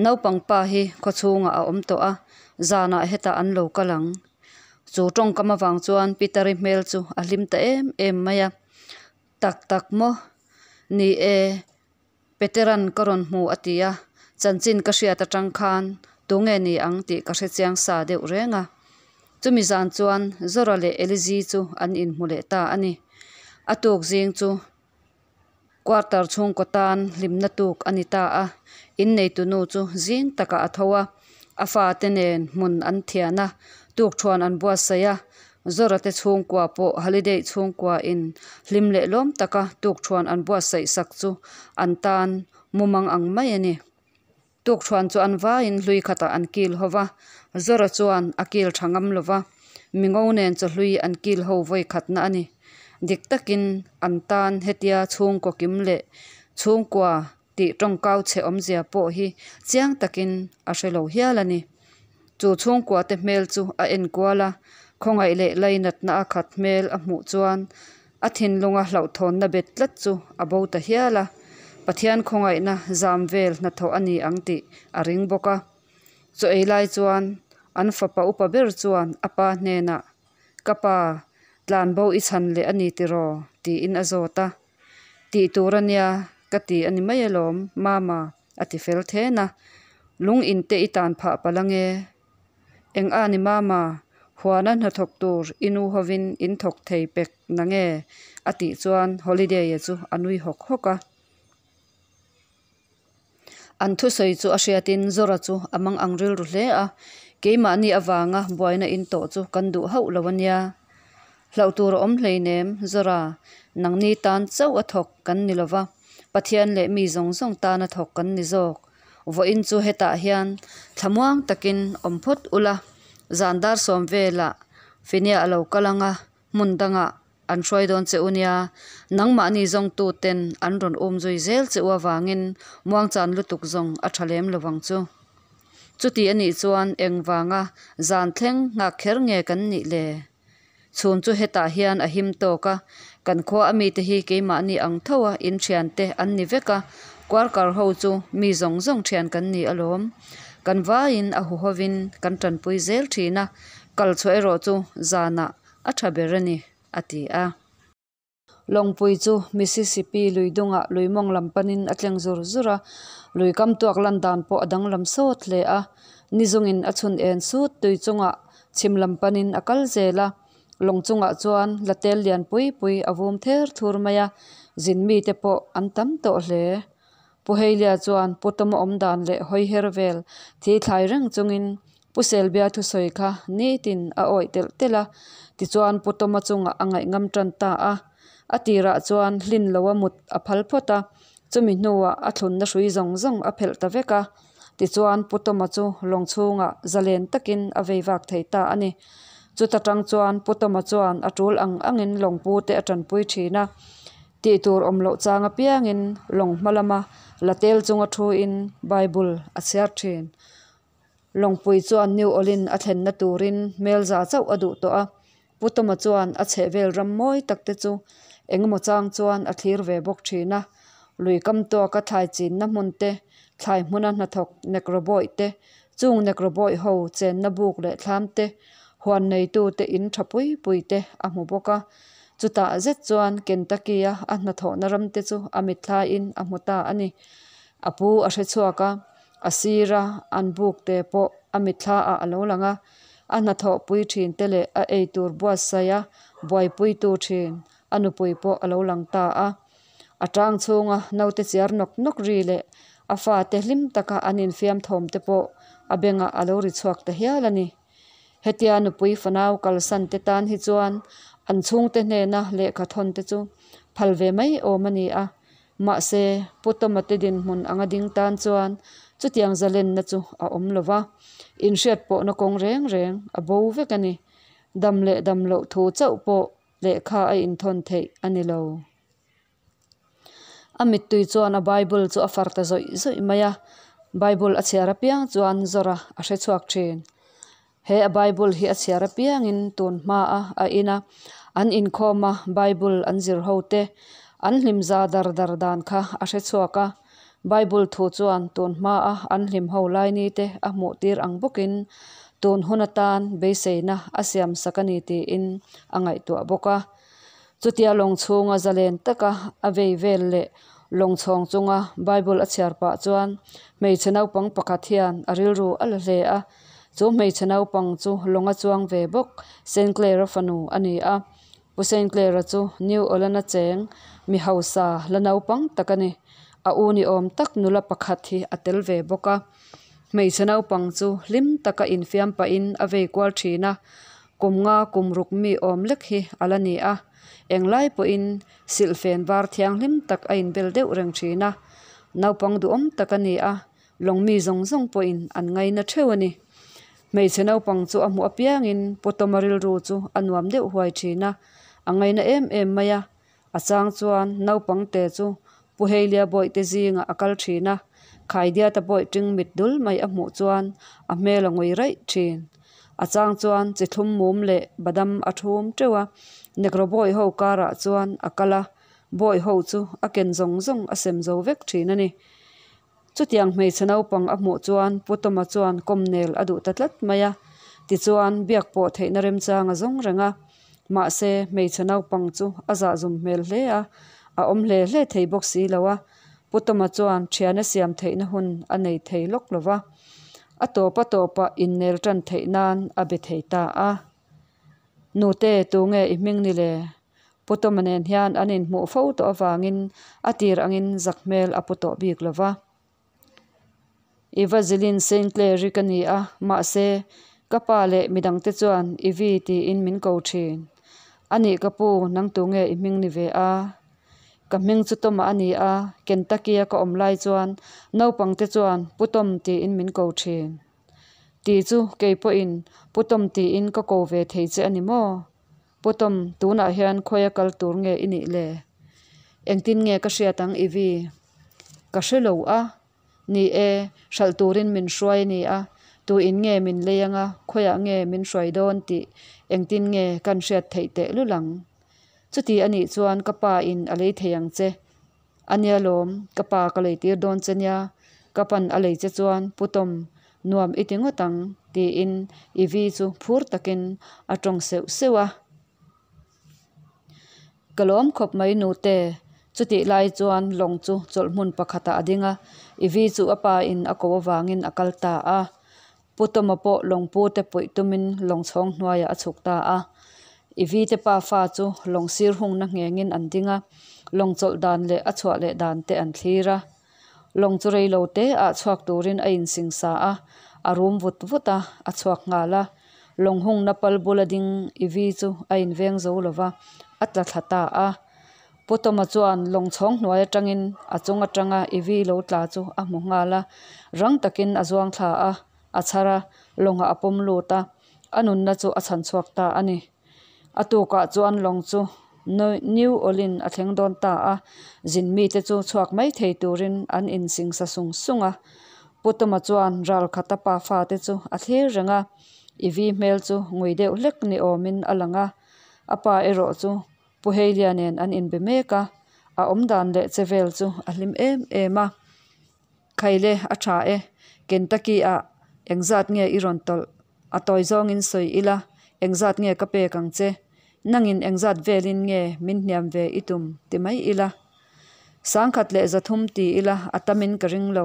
Naupang pa hi khaw chhungah a awm tawh a, zanah hetah an lo kal ang. Chu tawngkam avang chuan Peter-i hmel chu a hlim ta em em mai a. Tak tak maw? Ni e. Petera'n ka rawn hmu a ti a, chanchin ka hriat atang khan tunge ni ang tih ka hre chiang sa deuh reng a. Chumi zan chuan Zora leh Elizi chu an inhmu leh ta a ni. A tuk zing chu quarter chhungkaw tan hlimna tuk a ni ta a, inneitu nu chu zing takah a tho a, a fate nen hmun an thian a, tukthuan an buatsaih a, Zora te chhungkua pawh Haliday chhungkua in hlim leh lawm taka tukthuan an buatsaih sak chu an tan mumang ang mai a ni. Tukthuan chu an vaiin hlui khatah an kil ho va, Zora chuan a kil tha ngam lo va, mingo nen chawhlui an kil ho vawi khatna a ni. Dik takin an tan hetia chhungkaw kim leh chhungkua tih tawngkau chhe awmzia pawh hi chiang takin a hre lo hial a ni. Chu chhungkua te hmel chu a en kual a, khawngaih leh lainatna a khat hmel a hmuh chuan a thinlunga hlauhthawnna bet tlat chu a bo ta hial a, Pathian khawngaihna zam vel hnathawh a ni ang tih a ring bawk a. Chaw ei lai chuan an fapa upa ber chuan a pa hnenah, Ka pa, tlanbo i chhan leh a ni tiraw? tiin a zawt a. Tih tur a nia ka ti a ni mai alawm, Mama, a ti fel then a. Lung in te i tan phah palh ange. Eng a ni Mama, huana hnathawk tur i nu hovin in thawk thei pek nange? a tih chuan Holiday-a chu a nui hawk hawk a. An thusawi chu a hriatin Zora chu a mang ang rilru hle a, Keimahni avanga buaina in tawh chu kan duh hauh lo a nia. Hlauh tur a awm hleinem, Zora, nangni tan chauh a thawk kan ni lova, Pathian leh mi zawng zawng tana thawk kan ni zawk. Vawiin chu hetah hian thlamuang takin awm phawt ula, zan dar sawm velah Finia a lo kal ang a, hmun dangah an hruai dawn che u nia, nangmahni zawngtu ten an rawn um zui zel che u avangin muangchan lutuk zawng a tha lem lo vang chu. Chuti a nih chuan engvanga zan thleng nghak kher nge kan nih le? Chhun chu hetah hian a him tawk a, kan khua a mite hi keimahni ang tho a in thiante an ni vek a, kuarkar ho chu mi zawng zawng thian kan ni alawm. Kan vaiin a huhovin kan tanpui zel thin a, kal chhuah erawh chu zanah a tha ber a ni, a ti a. Lawngpui chu Mississippi lui dungah lui mawng lam panin a tleng zur zur a, lui kam tuak lan dan pawh a danglam sawt hle a. Ni zungin a chhun en sut tui chungah chhim lam panin a kal zel a. Lawng chungah chuan la tel lian pui pui a vum ther thur mai a, zin mite pawh an tam tawh hle. Pu Heilia chuan Pu Tawma awm dan leh hawi her vel thi thlai reng chungin Pu Selbia thusawi kha nitin a awih telh telh a, tichuan Pu Tawma chungah a ngaihngam tan ta a. A tirah chuan hlin loa mut a phal phawt a, chumi hnuah a thlunna hrui zawng zawng a phelh ta vek a. Tichuan Pu Tawma chu lawng chhungah zalen takin a vei vak thei ta a ni. Chuta tang chuan Pu Tawma chuan a tul ang angin lawngpu te a tanpui thin a. Tih tur awm loh chang apiangin lawng hma lama la tel chunga thuin Bible a chhiar thin. Lawngpui chuan New Orleans a thlenna turin hmel za chauh a duh tawh a. Pu Tawma chuan a chhehvel ram mawi tak te chu engemaw chang chuan a thlir ve bawk thin a. Lui kam tuaka thlai chinna hmun te, thlai hmuna hnathawk Negro bawih te, chung Negro bawih ho chenna buk leh thlam te, huan neitu te in tha pui pui te a hmu bawk a. Chutah zet chuan Kentucky-a a hnathawhna ram te chu a mitthlaiin a hmu ta a ni. A pu a hre chhuak a, a sira an buk te pawh a mitthlaah a lo lang a. A hnathawhpui thin te leh a eitur buatsaih a buaipuitu thin a nupui pawh a lo lang ta a. A tang chhunga naute chiar nawk nawk ri leh a fate hlim taka an infiam thawm te pawh a bengah a lo ri chhuak ta hial a ni. Hetia nupui fanau kalsan te tan hi chuan an chhungte hnena lehkha thawn te chu phal ve mai awm a ni a. Mahse, Pu Tawma te dinhmun anga ding tan chuan chutiang zalenna chu a awm lo va, inhriat pawhna kawng reng reng a bo vek a ni. Dam leh dam loh thu chauh pawh lehkha a inthawn theih a ni lo. A mittui chuan a Bible chu a far ta zawih zawih mai a, Bible a chhiar apiang chuan Zora a hre chhuak thin. He a Bible hi a chhiar apiangin tun hmaa a ina an inkhawma Bible an zir ho te an hlim za dar dar dan kha a hre chhuak a. Bible thu chuan tun hmaa an hlim ho lai ni te a hmuh tir ang bawkin tun hun atan beiseina a siam sak a ni tiin a ngaihtuah bawk a. Chutia lawng chhunga zalen taka a vei vel leh lawng chhawng chunga Bible a chhiar pah chuan hmeichhe naupang pakhat hian a rilru a la hle a. Chu hmeichhe naupang chu lawnga chuang ve bawk Sinclair-a fanu a ni a. Pu Sinclair-a chu New Orleans-a cheng mi hausa la naupang tak a ni. A u ni awm tak nula pakhat hi a tel ve bawk a. Hmeichhe naupang chu hlim taka infiam pahin a vei kual thin a. Kum nga kum ruk mi awm lek hi a la ni a, englai pawhin silhfen var thianghlim tak a inbel deuh reng thin a. Naupang duhawm tak a ni a, lawng mi zawng zawng pawhin an ngaina theuh a ni. Hmeichhe naupang chu a hmuh apiangin Pu Tawma rilru chu a nuam deuh huai thin a, a ngaina em em mai a. A chang chuan naupang te chu Pu Heilia bawihte zingah a kal thin a, Khaidiata bawih ṭing mit dul mai a hmuh chuan a hmel a ngui raih thin. A chang chuan chi thlum mum leh badam a thum teuh a, Negro bawih ho karah chuan a kal a, bawih ho chu a ken zawng zawng a sem zo vek thin a ni. Chutiang hmeichhe naupang a hmuh chuan Pu Tawma chuan kawmnel a duh ta tlat mai a, tichuan biak pawh theihna remchang a zawng reng a. Mahse, hmeichhe naupang chu a zahzum hmel hle a, a awm hle hle thei bawk si lo a. Pu Tawma chuan thian a siam theihna hun a nei thei lawk lo va, a tawp a tawpah innel tan theih nan a be thei ta a. Nute, tunge i hming ni le? Pu Tawma nen hian an inhmuh fo tawh avangin a tir angin zak hmel a pu tawh bik lo va. Evangeline Saint Clair-i ka ni a, mahse, ka pa leh midangte chuan Evie tiin min ko thin. A nih ka pu, nang tu nge i hming ni ve a? Ka hming chu Tawma a ni a, Kentucky-a ka awm lai chuan naupangte chuan Pu Tom tiin min ko thin. Tih chu kei pawhin Pu Tom tiin ka ko ve thei che a ni maw? Pu Tom, tunah hian khawia kal tur nge i nih le? Engtin nge ka hriat ang Ivy? Ka hre lo a. Ni e, hralh turin min hruai a ni a, tu in nge min lei anga khawiah nge min hruai dawn tih engtin nge kan hriat theih teh lul ang? Chuti a nih chuan ka pa in a lei thei ang che. A nia lawm, ka pa ka lei tir dawn che nia, ka pan a lei che chuan Pu Tom, nuam i ti ngawt ang, tiin Ivy chu phur takin a tawng seuh seuh a. Ka lawm khawp mai nute, chutih lai chuan lawng chu chawlh hmun pakhatah a ding a, Ivy chu a pa in a ko avangin a kal ta a. Pu Toma pawh lawngpu te puih tumin lawng chhawng hnuaiah a chhuk ta a. Ivy te pafa chu lawng sir hungna nghengin an ding a, lawng chawlh dan leh a chhuah leh dan te an thlir a. Lawng chu rei lo te ah chhuak turin a insingsa a, a rum vut vut a, a chhuak nghal a. Lawng hungna pal bula ding Ivy chu a inveng zo lo va, a tla thla ta a. Pu Tawma chuan lawng chhawng hnuai atangin a chung atanga Ivy lo tla chu a hmu nghal a, rang takin a zuang thla a, a chhar a, lawngah a pawm lut a, a nunna chu a chhan chhuak ta a ni. A tukah chuan lawng chu New Orleans a thleng dawn ta a, zin mite chu chhuak mai thei turin an insingsa sung sung a. Pu Tawma chuan ral khata pa fate chu a thlir reng a, Ivy hmel chu ngui deuh hlek ni awmin a lang a, a pa erawh chu Pu Heilia nen an inbe mek a, a awmdan leh che vel chu a hlim em em a. Khaile a tha e, Kentucky ah engzat nge i rawn tawlh? A tawi zawngin sawi ila, engzat nge ka pek ang che? Nangin engzat velin nge min hniam ve i tum ti mai ila? Sangkhat leh zathum ti ila a tamin ka ring lo,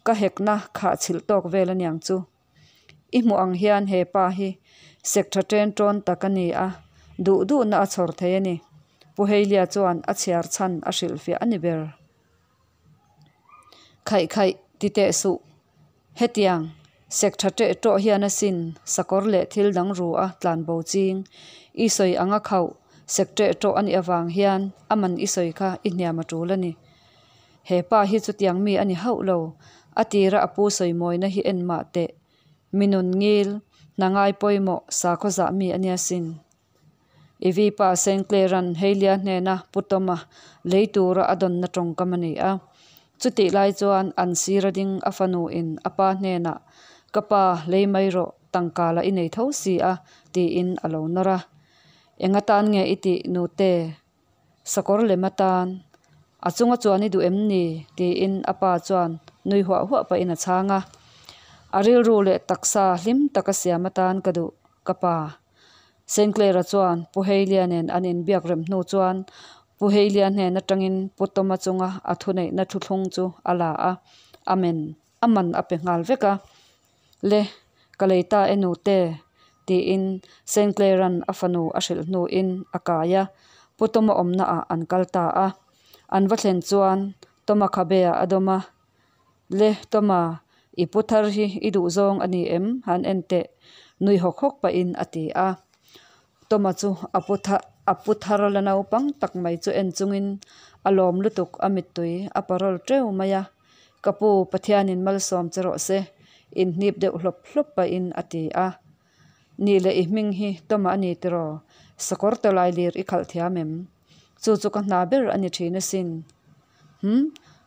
ka hekna khah chhilh tawk vel aniang chu. I hmuh ang hian he pa hi sek tha ṭen ṭawn tak a ni a, duh duhna a chhawr thei a ni. Pu Heilia chuan a chhiar chhan a hrilhfiah a ni ber. Khaih khaih ti teh suh. Hetiang sek tha ṭeh ṭawh hian asin sakawr leh thil dang ru a tlan bo ching. I sawi ang a khauh sek ṭeh ṭawh a nih avang hian a man i sawi kha i hniam a ṭul a ni. He pa hi chutiang mi a ni hauh lo. A tira a pu sawimawina hi en mah teh. Mi nun ngil, hna ngai pawimawh, sakhaw zah mi a nia sin. Ivy pa Sinclair-a'n Heilia hnena Pu Tawma lei tura a dawnna tawngkam a ni a. Chutih lai chuan an sira ding a fanuin a pa hnenah, Ka pa, lei mai rawh, tangka la i nei tho si a, tiin a lo nawr a. Eng atan nge i tih, nute? Sakawr lem atan a chunga chuan i duh em ni? tiin a pa chuan nui huah huah pahin a chhang a. A rilru leh taksa hlim taka siam atan ka duh, ka pa. Sinclair-a chuan Pu Heilia nen an inbiak rem hnu chuan Pu Heilia hnen atangin Pu Tawma chunga a thuneihna thuthlung chu a la a, Amen, a man a pe nghal vek a. Le, ka lei ta e nute, tiin Sinclair-a'n a fanu a hrilh hnuin a kai a, Pu Tawma awmnaah an kal ta a. An va thlen chuan Tawma khabe-ah a dawm a, Le, Tawma, i pu thar hi i duh zawng a ni em? han en teh, nui hawk hawk pahin a ti a. Tawma chu a pu a pu thar la naupang tak mai chu en chungin a lawm lutuk a mittui a parawl teuh mai a. Ka pu, Pathianin malsawm che rawh se, inhnip deuh hlawp hlawp pahin a ti a. Nih leh i hming hi Tawma a ni tiraw? Sakawr tawlai lir i khalh thiam em? Chu chu ka hna ber a ni thin asin. Hum,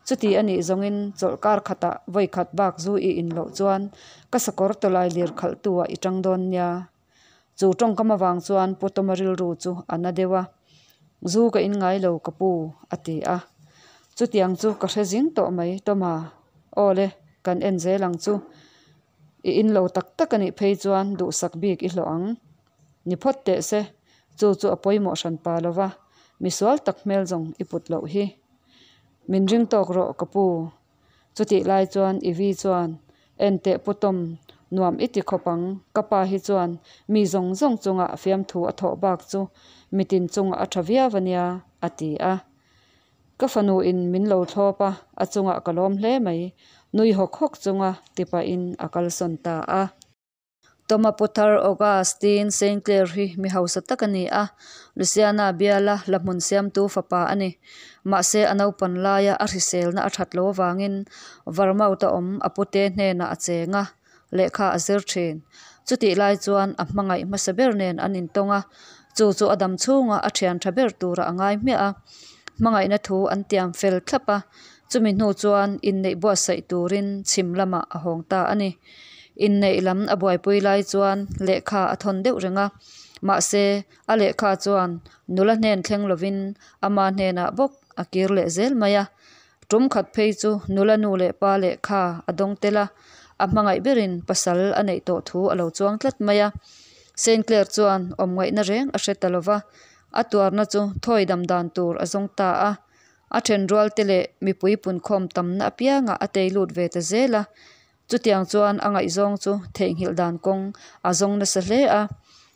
chuti a nih zawngin chawlh kar khatah vawi khat bak zu i in loh chuan ka sakawr tawlai lir khalhtu ah i tang dawn nia. Chu tawngkam avang chuan Pu Tawma rilru chu a na deuh a, Zu ka in ngai lo ka pu, a ti a. Chutiang chu ka hre zing tawh mai Tawma, Aw le, kan en zel ang chu. I in lo tak tak a nih phei chuan duhsak bik i hlawh ang. Ni phawt teh se, chu chu a pawimawh hran pa lo va, misual tak hmel zawng i put loh hi. Min ring tawk rawh ka pu. Chutih lai chuan Ivy chuan, Enteh Pu Tom, nuam i ti khawp ang, ka pa hi chuan mi zawng zawng chungah fiamthu a thawh bak chu mitin chungah a tha viau a nia, a ti a. Ka fanu in min lo thlawp a, a chungah ka lawm hle mai, nui hawk hawk chunga ti pahin a kalsawn ta a. Toma Puthar Augustine Saint Clair hi mi hausa tak a ni a, Luciana biala la hmun siamtu fapa a ni. Mahse a naupan laia a hriselna a that lo avangin Vermouth a awm a pute hnenah a cheng a, lehkha a zir thin. Chutih lai chuan a hmangaih hmasa ber nen an intawng a, chu chu a dam chhunga a thian tha ber tura a ngai hmiah a. Hmangaihna thu an tiam fel thlap a, chumi hnu chuan inneih buatsaih turin chhim lamah a hawng ta a ni. Inneih lam a buaipui lai chuan lehkha a thawn deuh reng a, mahse a lehkha chuan nula hnen thleng lovin ama hnenah bawk a kir leh zel mai a. Tum khat phei chu nula nu leh pa lehkha a dawng tel a, a hmangaih berin pasal a neih tawh thu a lo chuang tlat mai a. Saint Clair chuan awmngaihna reng a hre ta lo va, a tuarna chu thawi dam dan tur a zawng ta a. A thenrual te leh mipui punkhawm tamna apiangah a tei lut ve ta zel a. Chutiang chuan a ngaihzawng chu theihnghilh dan kawng a zawng nasa hle a.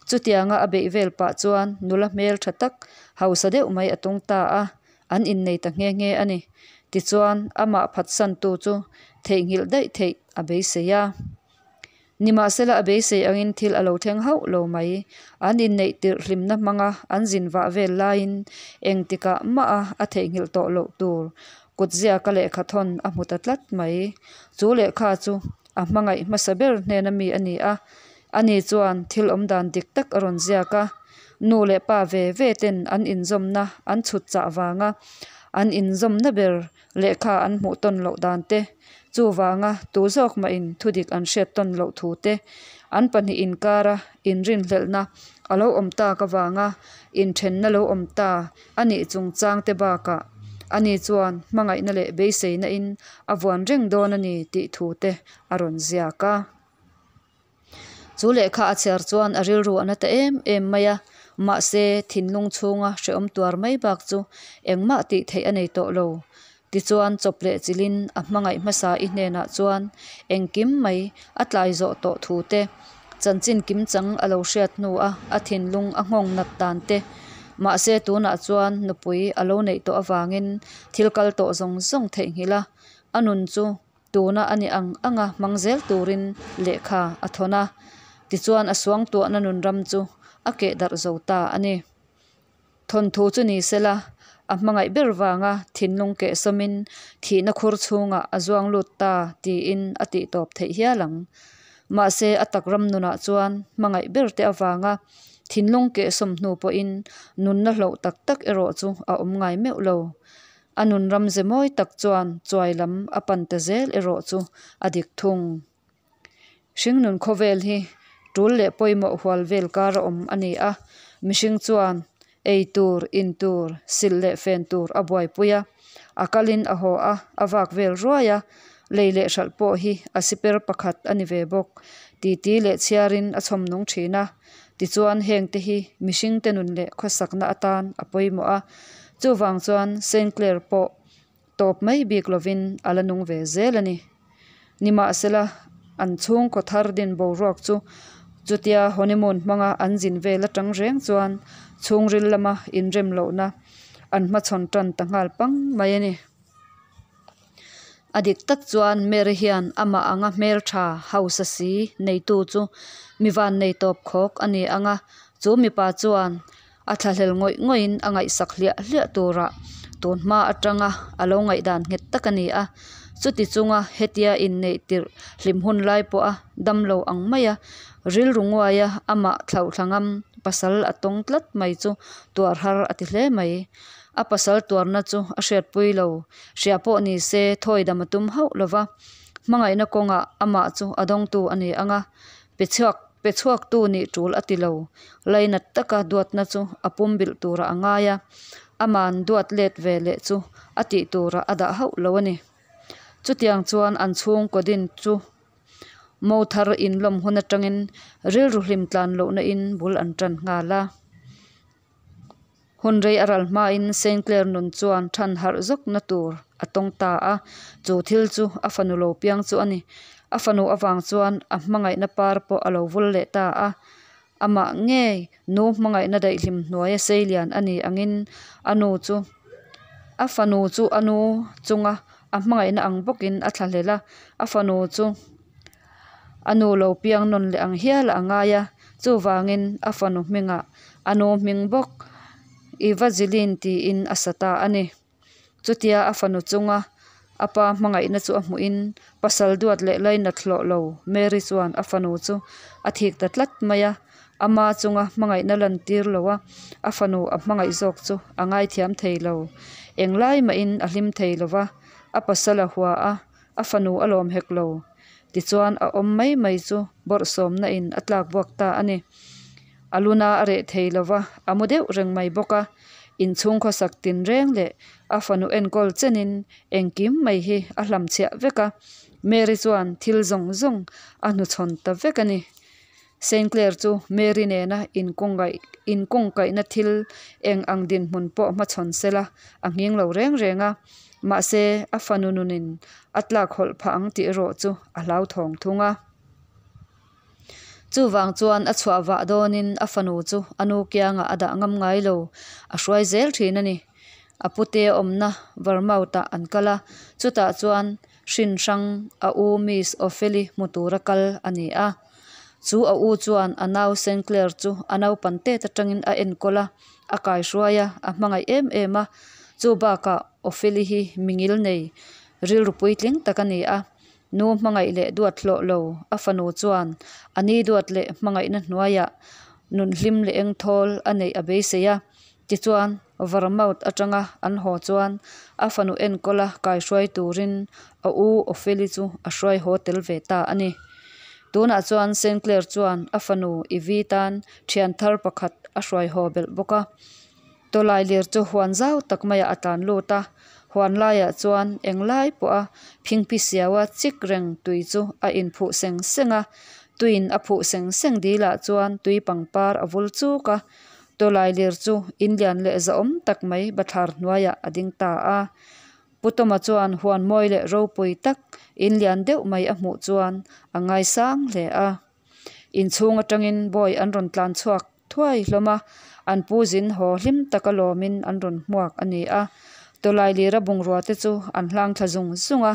Chutianga a beih vel pah chuan nula hmel tha tak, hausa deuh mai a tung ta a, an innei ta nghe nghe a ni. Tichuan, amah phatsantu chu theihnghilh daih theih a beisei a. Nimahsela a beisei angin thil a lo thleng hauh lo mai. An inneih tirh hlimna hmanga an zin vah vel laiin engtikah mah a a theihnghilh tawh loh tur kutziaka lehkha thawn a hmu ta tlat mai. Chu lehkha chu a hmangaih hmasa ber hnena mi a ni a, ani chuan thil awmdan dik tak a rawn ziak a. Nu leh pa ve ve ten an inzawmna an chhut chah vanga an inzawmna ber lehkha an hmuh tawn loh dan te, chuvanga tu zawk mahin thudik an hriat tawn loh thu te, an pahnih inkara inrinhlelhna a lo awm tak avanga inthenna lo awm ta a nih chungchang te bakah ani chuan hmangaihna leh beiseina in a vuan reng dawn a ni tih thu te a rawn ziak a. Chu lehkha a chhiar chuan a rilru a na ta em em mai a, mahse thinlung chhunga hrehawm tuar mai bak chu engmah tih theih a nei tawh lo. Tichuan chawp leh chilhin a hmangaih hmasa i hnenah chuan engkim mai a tlai zawh tawh thu te, chanchin kimchang a lo hriat hnua a thinlung a nghawng nat dan te, mahse tunah chuan nupui a lo neih tawh avangin thil kal tawh zawng zawng theihnghilh a, a nun chu Tuna a ni ang anga hmang zel turin lehkha a thawn a, tichuan a suangtuahna nunram chu a keh darh zo ta a ni. Thawnthu chu ni sela, a hmangaih ber vanga thinlung keh sawmin thihna khur chhungah a zuang lut ta tiin a tih tawp theih hial ang. Mahse a tak ram nunah chuan hmangaih ber te avanga thinlung keh sawm hnu pawhin nunna hloh tak tak erawh chu a awm ngai meuh lo. A nun ram ze mawi tak chuan chuai lam a pan ta zel erawh chu a dik thung. Hringnun khawvel hi tul leh pawimawh hual vel kar a awm a ni a, mihring chuan ei tur, in tur, silh leh fen tur a buaipui a, a kalin a haw a, a vak vel ruai a, lei leh hralh pawh hi a siper pakhat a ni ve bawk. Titi leh chhiarin a chhawm nung thin a, tichuan hengte hi mihringte nun leh khawsakna atan a pawimawh a, Chuvang chuan Saint Clair pawh tawp mai bik lovin a la nung ve zel a ni. Nimahsela, an chhungkaw thar din boruak chu chutia honeymoon hmanga an zin vel atang reng chuan chhungril lama inrem lohna an hmachhawn tan ta nghal pang mai a ni. A dik tak chuan Mary hian amah anga hmeltha hausa si neitu chu mi vannei tawp khawk a ni ang a, chu mipa chuan a thlahlel ngawih ngawihin a ngaihsak hliah hliah turah tun hma atanga a lo ngaihdan nghet tak a ni a. Chuti chunga hetia inneih tirh hlim hun lai pawha damlo ang maia rilru nguaia amah thlauhthla ngam pasal a tawng tlat mai chu tuar har a ti hle mai. A pasal tuarna chu a hriatpui lo, hria pawh ni se thawi dam a tum hauh lo va, hmangaihna kawngah amah chu a dawngtu a ni ang a, pe chhuak pe chhuaktu nih tul a ti lo. Lainat taka duatna chu a pum bilh turah a ngai a, aman duat let ve leh chu a tih turah a dah hauh lo a ni. Chutiang chuan an chhungkaw din chu mo thar inlawm hun atangin rilru hlim tlan lohna in bul an tan nghal a. Hun rei a ral hmain Saint Clair nun chuan than harh zawkna tur a tawng ta a, chu thil chu a fanu lo piang chu a ni. A fanu avang chuan a hmangaihna par pawh a lo vul leh ta a. Amah ngei nu hmangaihna daihlim hnuaia seilian a ni angin a nu chu a fanu chu a nu chunga a hmangaihna ang bawkin a thlahlel a, a fanu chu a nu lo piang nawn leh ang hial a ngai a, chuvangin a fanu hmingah a nu hming bawk Evangeline tiin a sa ta a ni. Chutia a fanu chunga a pa hmangaihna chu a hmuhin pasal duat leh lainat hlawh lo Mary chuan a fanu chu a thik ta tlat mai a, ama chunga hmangaihna lantir lo a a fanu a hmangaih zawk chu a ngaithiam thei lo. Englai mahin a hlim thei lo va, a pasal a hua a, a fanu a lawm hek lo. Tichuan a awm mai mai chu bawrhsawmna in a tlak buak ta a ni. A luna a reh thei lo va, a mu deuh reng mai bawk a. Inchhung khawsak tinreng leh a fanu enkawl chenin engkim mai hi a hlamchhiah vek a. Mary chuan thil zawng zawng a hnuchhawn ta vek a ni. Saint Clair chu Mary nena inkungkaihna thil eng ang dinhmun pawh hmachhawn sela a nghing lo reng reng a. Mahse, a fanu nunin a tlak hawlh phah ang tih erawh chu a hlauthawng thung a. Chuvang chuan a chhuah vah dawnin a fanu chu a nu kiangah a dah ngam ngai lo, a hruai zel thin a ni. A pute awmna Vermouth-ah an kal a, chutah chuan hrin hrang a u Miss Opheli hmu tura kal a ni a. Chu a u chuan a nau Sinclair chu a naupan tet atangin a enkawl a, a kaihruai a, a hmangaih em em a. Chu bakah Opheli hi mingil nei, rilru puitling tak a ni a. Nu hmangaih leh duat hlawh lo a fanu chuan a ni duat leh hmangaihna hnuaiah nun hlim leh engthawl a neih a beisei a. Tichuan, Vermouth atanga an haw chuan a fanu enkawla kaihruai turin a u Opheli chu a hruai haw tel ve ta a ni. Tunah chuan Sinclair chuan a fanu Ivy tan thian thar pakhat a hruai haw belh bawk a. Tawlailir chu huan zau tak maiah a tlan lut a, huan laiah chuan englai pawha phingphi siaua chik reng tui chu a inphuh seng seng a, tuiin a phuh seng seng dilah chuan tui pangpar a vul chuk a, tawlailir chu in lian leh zahawm tak mai bathlar hnuaiah a ding ta a. Pu Tawma chuan huan mawi leh ropui tak in lian deuh mai a hmuh chuan a ngaisang hle a. Inchhung atangin bawi an rawn tlan chhuak thuai hlawm a, an pu zin haw hlim taka lawmin an rawn hmuak a ni a. Tawlailira bungrua te chu an hlang thla zung zung a.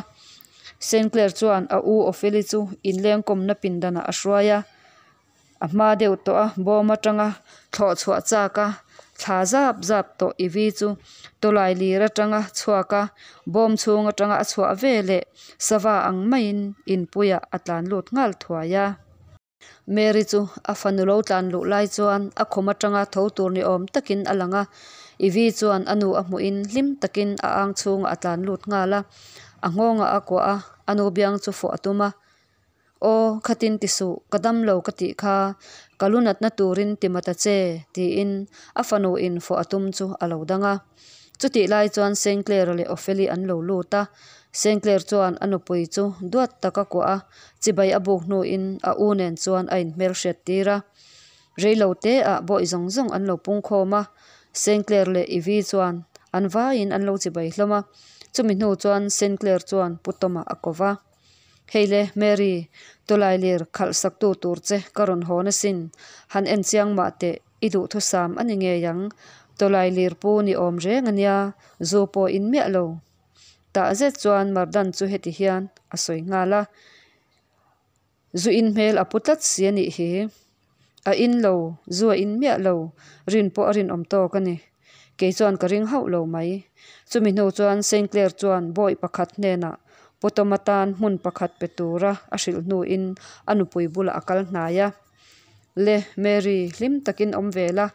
Sinclair chuan a u Opheli chu inlengkawmna pindanah a hruai a. A hma deuh tawh a, bawm atanga thlawh chhuah chak a, thla zap zap tawh Ivy chu tawlailir atanga chhuak a, bawm chhung atanga a chhuah veleh sava ang maiin inpuiah a tlan lut nghal thuai a. Mary chu a fanu lo tlan luh lai chuan a khum atanga tho tur ni awm takin a lang a, Ivy chuan a nu a hmuhin hlim takin a ang chhungah a tlan lut nghal a, a nghawngah a kuah a, a nu biang chu fawh a tum a. Aw, khatin ti suh, ka dam lo ka tih kha, ka lu natna turin ti ma ta che, tiin a fanu in fawh a tum chu a lo dang a. Chutih lai chuan Sinclair-a leh Opheli an lo lut a, Sinclair chuan a nupui chu duat tak a kuah a, chibai a buk hnuin a u nen chuan a inhmelhriat tir a. Reilo te ah bawih zawng zawng an lo pung khawm a, Sinclair leh Ivy chuan an vaiin an lo chibai hlawm a. Chumi hnu chuan Sinclair chuan Pu Tawma a ko va. Hei le, Mary, tawlailir khalh saktu tur che ka rawn hawn asin, han en chiang mah teh. I duhthusam a ni ngei ang, tawlailir pu ni awm reng a nia, zu pawh in miah lo. Tah zet chuan Mardan chu heti hian a sawi nghal a, Zu in hmel a pu tlat si a nih hi. A in lo, zu a in miah lo, rin pawh a rinawm tawk a ni. Kei chuan ka ring hauh lo mai. Chumi hnu chuan Saint Clair chuan bawi pakhat hnenah Pu Tawma tan hmun pakhat pe tura a hrilh hnuin a nupui bulah a kal hnai a. Le, Mary, hlim takin awm ve la,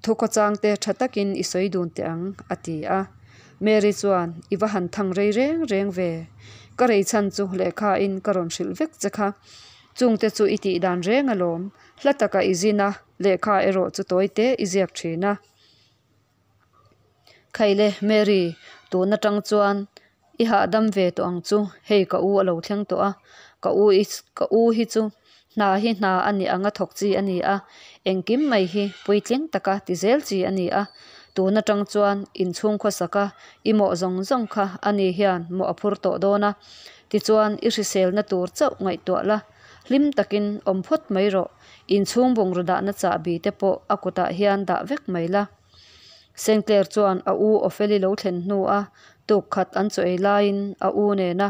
thu khawchangte tha takin i sawi dun teh ang, a ti a. Mary chuan, I va han thang rei reng reng ve. Ka rei chhan chu lehkhain ka rawn hrilh vek che kha. Chungte chu i tih dan reng alawm, hla taka i zin a, lehkha erawh chu tawi te i ziak thin a. Khaile, Mary, tun atang chuan i hahdam ve tawh ang chu, hei ka u a lo thleng tawh a, ka u i ka u hi chu hna hi hna a nih anga thawk chi a ni a, engkim mai hi puitling taka ti zel chi a ni a, tun atang chuan inchhung khawsaka i mawh zawng zawng kha ani hian mawh a phur tawh dawn a, tichuan i hriselna tur chauh ngaihtuah la. Hlim takin awm phawt mai rawh, inchhung bungraw dahna chahbi te pawh a kutah hian dah vek mai la. Sinclair chuan a u Opheli lo thlen hnu a tuk khat an chaw ei laiin a u nena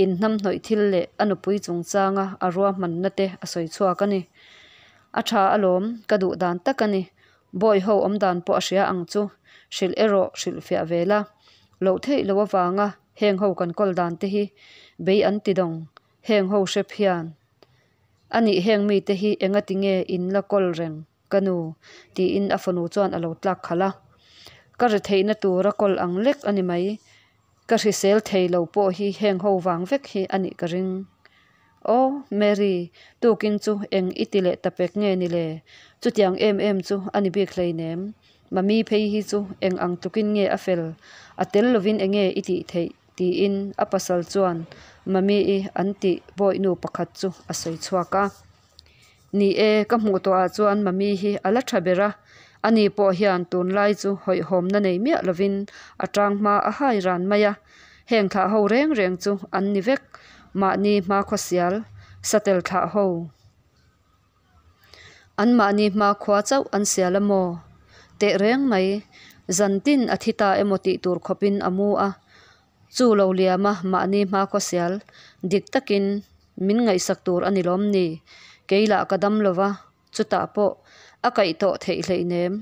inhnamhnawih thil leh a nupui chungchanga a ruahmanna te a sawi chhuak a ni. A tha alawm, ka duh dan tak a ni. Bawi ho awm dan pawh a hria ang chu, hrilh erawh hrilh fiah ve la. Loh theih loh avanga heng ho kan kawl dan te hi bei an ti dawng. Heng ho hrep hian, A nih heng mite hi engati nge in la kawl reng ka nu? tiin a fanu chuan a lo tlak khalh a. Ka ri theihna tura kawl ang lek a ni mai. Ka hrisel thei lo pawh hi heng ho vang vek hi a nih ka ring. Aw, Mary, tukin chu eng i ti leh ta pek nge ni le? Chutiang em em chu a ni bik hleinem. Mami phei hi chu eng ang tlukin nge a fel? A tel lovin enge i tih theih? Tiin a pasal chuan Mami-i an tih bawihnu pakhat chu a sawi chhuak a. Ni e, ka hmuh tawhah chuan Mami hi a la tha ber a, ani pawh hian tunlai chu hawihhawmna nei miah lovin a tang hma a hai ran mai a, heng thlah ho reng reng chu an ni vek, mahni hmakhawsial, satel thlah ho. Anmahni hmakhua chauh an sial a maw? Teh reng mai, zan tin a thi ta emaw tih tur khawpin a mu a. Chu lo liama mahni hmakhua sial dik takin min ngaihsak tur a ni lawm ni? Kei lah ka dam lo va, chutah pawh a kaih tawh theih hleinem.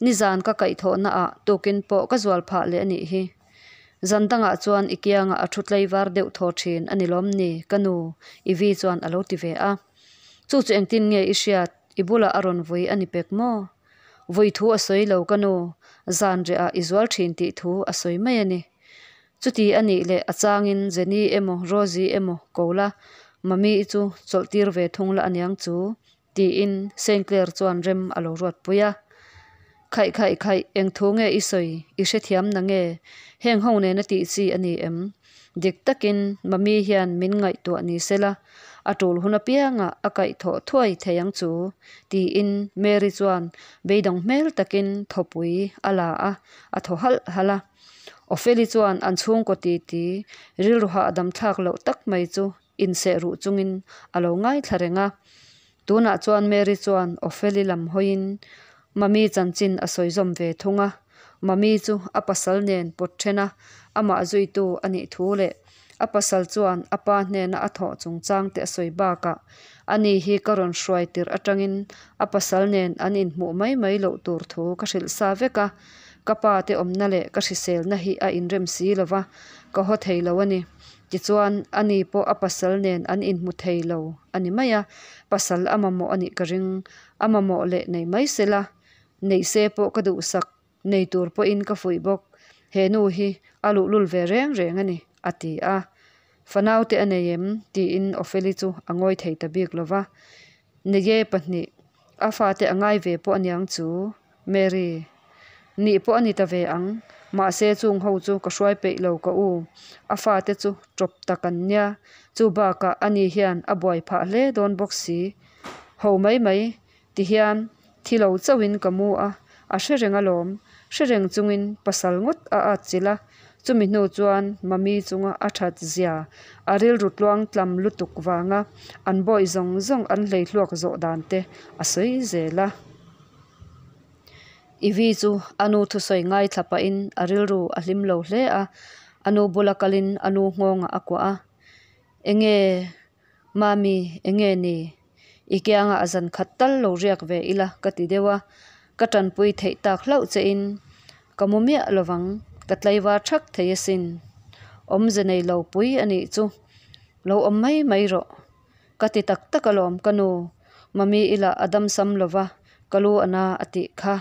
Nizan ka kaih thawhna ah tukin pawh ka zual phah leh a nih hi. Zan dangah chuan i kiangah a thu tlaivar deuh thaw thin a ni lawm ni? Ka nu Ivy chuan a lo ti ve a. Chu chu engtin nge i hriat? I bulah a rawn vui a ni pek maw? Vui thu a sawi lo ka nu, zan rehah i zual thin tih thu a sawi mai a ni. Chuti a nih leh a changin Jenny emaw Rosie emaw ko la, Mami i chu chawlh tir ve thung la aniang chu, tiin Saint Clare chuan rem a lo ruat pui a. Khaih khaih khaih, eng thu nge i sawi? I hrethiam na nge? Heng ho nena tih chi a ni em? Dik takin Mami hian min ngaihtuah ni sela, a tul hun apiangah a kaihthawh thuai thei ang chu, tiin Mary chuan beidawng hmel takin thawpui a la a, a thaw halh halh a. Opheli chuan an chhungkaw titi rilru hahdam thlak loh tak mai chu inseh ruh chungin a lo ngaithla reng a. Tunah chuan Mary chuan Opheli lam hawiin Mami chanchin a sawi zawm ve thung a. Mami chu a pasal nen pawt then a, amah zuitu a nih thu leh a pasal chuan a pa hnena a thawh chungchang te a sawi bakah ani hi ka rawn hruai tirh atangin a pasal nen an inhmuh mai mai loh tur thu ka hrilh sa vek a, ka pa te awmna leh ka hriselna hi a inrem si lo va, ka haw thei lo a ni. Tichuan ani pawh a pasal nen an inhmu thei lo a ni mai a, pasal a mamawh a nih ka ring, a mamawh leh nei mai sela, neih se pawh ka duhsak nei tur pawhin ka fuih bawk, he nu hi a luhlul ve reng reng a ni, a ti a. Fanaute a nei em? tiin Opheli chu a ngawi thei ta bik lo va. Nege pahnih, a fate a ngai ve pawh aniang chu, Mary. Nih pawh a ni ta ve ang, mahse chung ho chu ka hruai peih lo ka u, a fate chu tawp tak an nia, chu bakah ani hian a buai phah hle dawn bawk si. Ho mai mai, Ti hian thi lo chauhin ka mu a, a hre reng alawm. Hre reng chungin pasal ngawt a at chilh a, chumi hnu chuan Mami chunga a that zia, a rilru tluang tlam lutuk vanga an bawih zawng zawng an hlei hluak zawh dan te a sawi zel a. Ivy chu a nu thusawi ngaithla pahin a rilru a hlim lo hle a, a nu bula kalin a nu nghawngah a kuah a, Enge Mami, enge ni? I kiangah a zan khat tal lo riak ve ila ka ti deuh a, ka tanpui theih tak hlauh che in ka mu miah lovang, ka tlaivar thak thei asin. Awmze nei lo pui a nih chu, lo awm mai mai rawh. Ka ti tak tak alawm ka nu, Mami ila a damsam lova, ka lu a na a tih kha.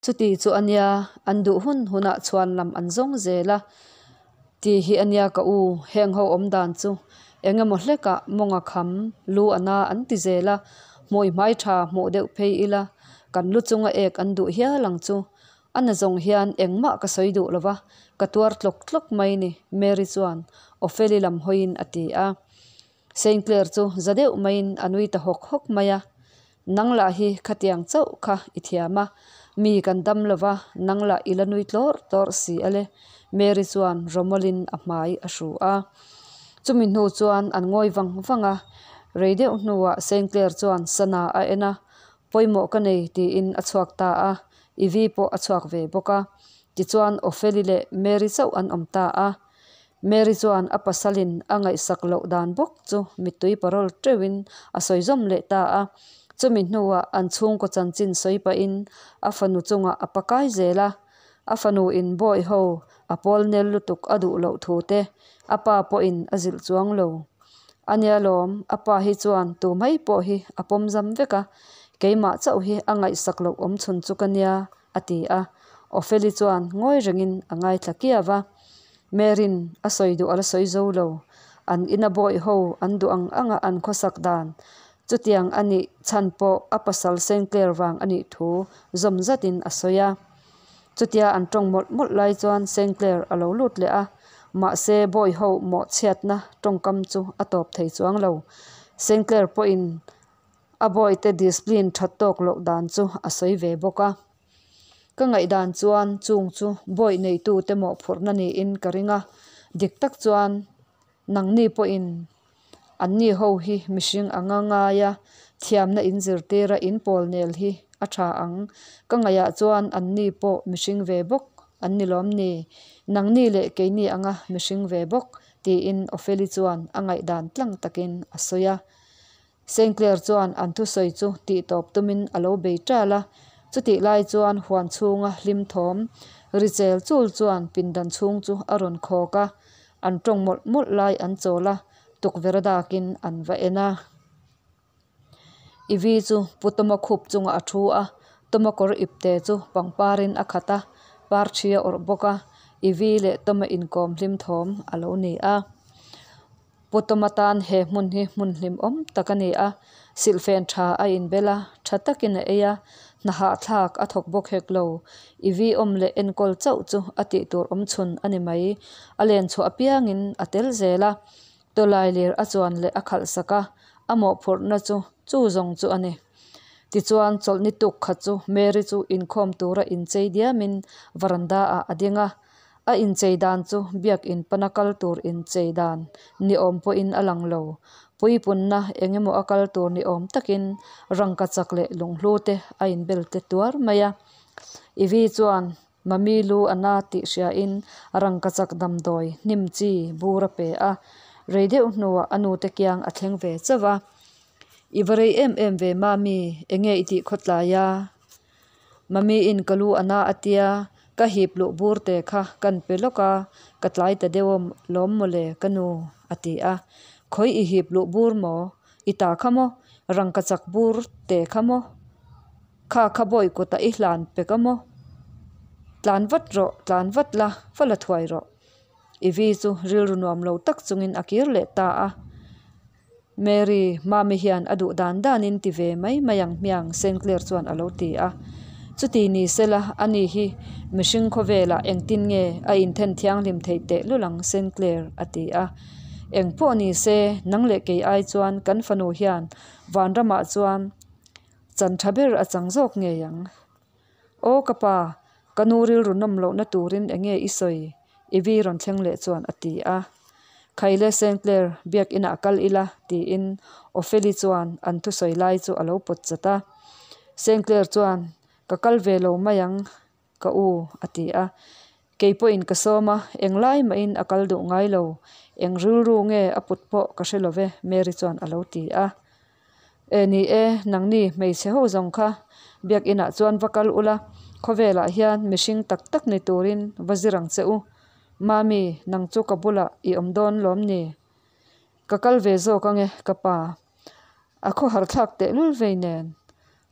Chuti chu a nia, an duh hun hunah chhuan lam an zawng zel a tih hi a nia ka u, heng ho awm dan chu eng emaw hlekah mawnga kham lu a na an ti zel a, hmui hmai tha hmuh deuh phei ila kan lu chunga ek an duh hial ang chu. A na zawng hian engmah ka sawi duh lo va, ka tuar tlawk tlawk mai ni, Mary chuan Opheli lam hawiin a ti a. Saint Clare chu za deuh maiin a nui ta hawk hawk mai a, Nang lah hi khatiang chauh kha i thiam a, mi kan dam lo va, nang lah i la nui tlawrh tlawrh si a le, Mary chuan rawmawlin a hmai a hru a. Chumi hnu chuan an ngawi vang vang a, rei deuh hnuah Saint Clare chuan sana a en a, Pawimawh ka nei tiin a chhuak ta a, Ivy pawh a chhuak ve bawk a. Tichuan Opheli leh Mary chauh an awm ta a. Mary chuan a pasalin a ngaihsak loh dan bawk chu mittui parawl teuhin a sawi zawm leh ta a. Chumi hnuah an chhungkaw chanchin sawi pahin a fanu chungah a pakai zel a. A fanu in bawi ho a pawl nel lutuk a duh loh thu te a pa pawhin a zilh chuang lo. A nia lawm, a pa hi chuan tu mai pawh hi a pawm zam vek a, keimah chauh hi a ngaihsak loh awm chhun chu ka nia, a ti a. Opheli chuan ngawi rengin a ngaithla kiau a. Mary'n a sawi duh a la sawi zo lo. An ina bawih ho an duh ang anga an khawsak dan chutiang a nih chhan pawh a pasal Saint Clare vang a nih thu zawm zatin a sawi a. Chutia an tawng mawlh mawlh lai chuan Saint Clare a lo lut leh a, mahse bawih ho mawhchhiatna tawngkam chu a tawp thei chuang lo. Saint Clare pawhin a bawihte discipline that tawk loh dan chu a sawi ve bawk a. Ka ngaihdan chuan chung chu bawih neitute mawhphurhna niin ka ring a, dik tak chuan nangni pawhin Anni ho hi mihring anga ngaia thiamna in zirtira in pawl nel hi a tha ang. Ka ngaihah chuan anni pawh mihring ve bawk an ni lawm ni? Nangni leh keini anga mihring ve bawk, tiin Opheli chuan a ngaihdan tlang takin a sawi a. Sinclair chuan an thusawi chu tihtawp tumin a lo bei ṭal a, chutih lai chuan huan chhunga hlim thawm ri chel chul chuan pindan chhung chu a rawn khawk a, an ṭawng mawlh mawlh lai an chawl a, tukverh a dakin an va en a. Ivy chu Pu Tawma khup chungah a thu a, Tawma kawr ipte chu pangparin a khat a, par ṭhi a awrh bawk a, Ivy leh Tawma inkawm hlim thawm a lo ni a. Pu Tawma tan he hmun hi hmun hlimawm tak a ni a, silhfen tha a inbel a, tha takin a ei a, hna hahthlak a thawk bawk hek lo. Ivy awm leh enkawl chauh chu a tih tur awm chhun a ni mai. A len chhuah apiangin a tel zel a, tawlailir a chuan leh a khalh sak a, a mawhphurhna chu chu zawng chu a ni. Tichuan chawlhni tuk khat chu Mary chu inkhawm tura inchei diamin varanda ah a ding a, A inchei dan chu biakin pana kal tur inchei dan ni awm pawhin a lang lo. Puipunna eng emaw a kal tur ni awm takin rangka chak leh lunghlu te a inbel te tuar mai a. Ivy chuan Mami lu a na tih hriain rangka chak damdawi hnim chi bur a pe a, rei deuh hnuah a nute kiang a thleng ve chauh a. I va rei em em ve Mami, enge i tih khawtlai a? Mami in ka lu a na a tia, ka hip luh bur te kha kan pe lawk a, ka tlai ta deuh lawm mawle ka nu a ti a. Khawi i hip luh bur maw? I ta kha maw? Rangka chak bur te kha maw? Kha kha bawi kutah i hlan pe ka maw? Tlan vat rawh, tlan vat la, va la thuai rawh. Ivy chu rilru nuam lo tak chungin a kir leh ta a. Mary, Mami hian a duh dan danin ti ve mai mai ang hmiang Sinclair chuan a lo ti a. Chuti ni sela, ani hi mihring khawvelah engtin nge a inthen thianghlim theih teh lul ang Sinclair a ti a. Eng pawh ni se, nang leh kei ai chuan kan fanu hian vanramah chuan chan tha ber a chang zawk ngei ang. Aw ka pa, ka nu rilru nawm lohna turin enge i sawi? Ivy rawn thleng leh chuan a ti a. Khaile Sinclair biak inah kal ila tiin Opheli chuan an thusawi lai chu a lo pawt chat a. Sinclair chuan Ka kal ve lo mai ang ka u a ti a. Kei pawhin ka sawm a, englai mahin a kal duh ngai lo. Eng rilru nge a put pawh ka hre lo ve Mary chuan a lo ti a. E ni e, nangni hmeichhe ho zawng kha biakinah chuan va kal ula, khawvelah hian mihring tak tak ni turin va zir ang che u. Mami, nang chu ka bulah i awm dawn lawm ni? Ka kal ve zawk ange ka pa. A khawhar thlak tehlul vei nen.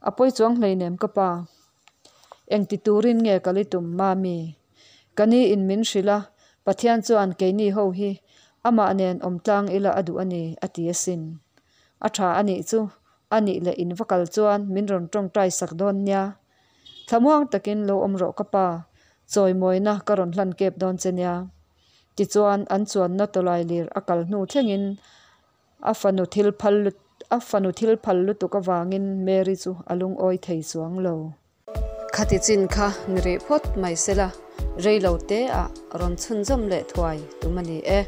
A pawi chuang hleinem ka pa. Engti turin nge kal i tum Mami? Ka ni in min hrilh a, Pathian chuan keini ho hi amah nen awm tlang ila a duh a ni a ti asin. A tha a nih chu, a nih leh in va kal chuan min rawn tawngtai sak dawn nia. Thlamuang takin lo awm rawh ka pa, chawimawina ka rawn hlan kep dawn che nia. Tichuan an chuanna tawlai lir a kal hnu thlengin A fanu thil phal a fanu thil phal lutuk avangin Mary chu a lungawi thei chuang lo. Khati chin kha ni rih phawt mai sela, rei lo te ah rawn chhunzawm leh thuai tum a ni e.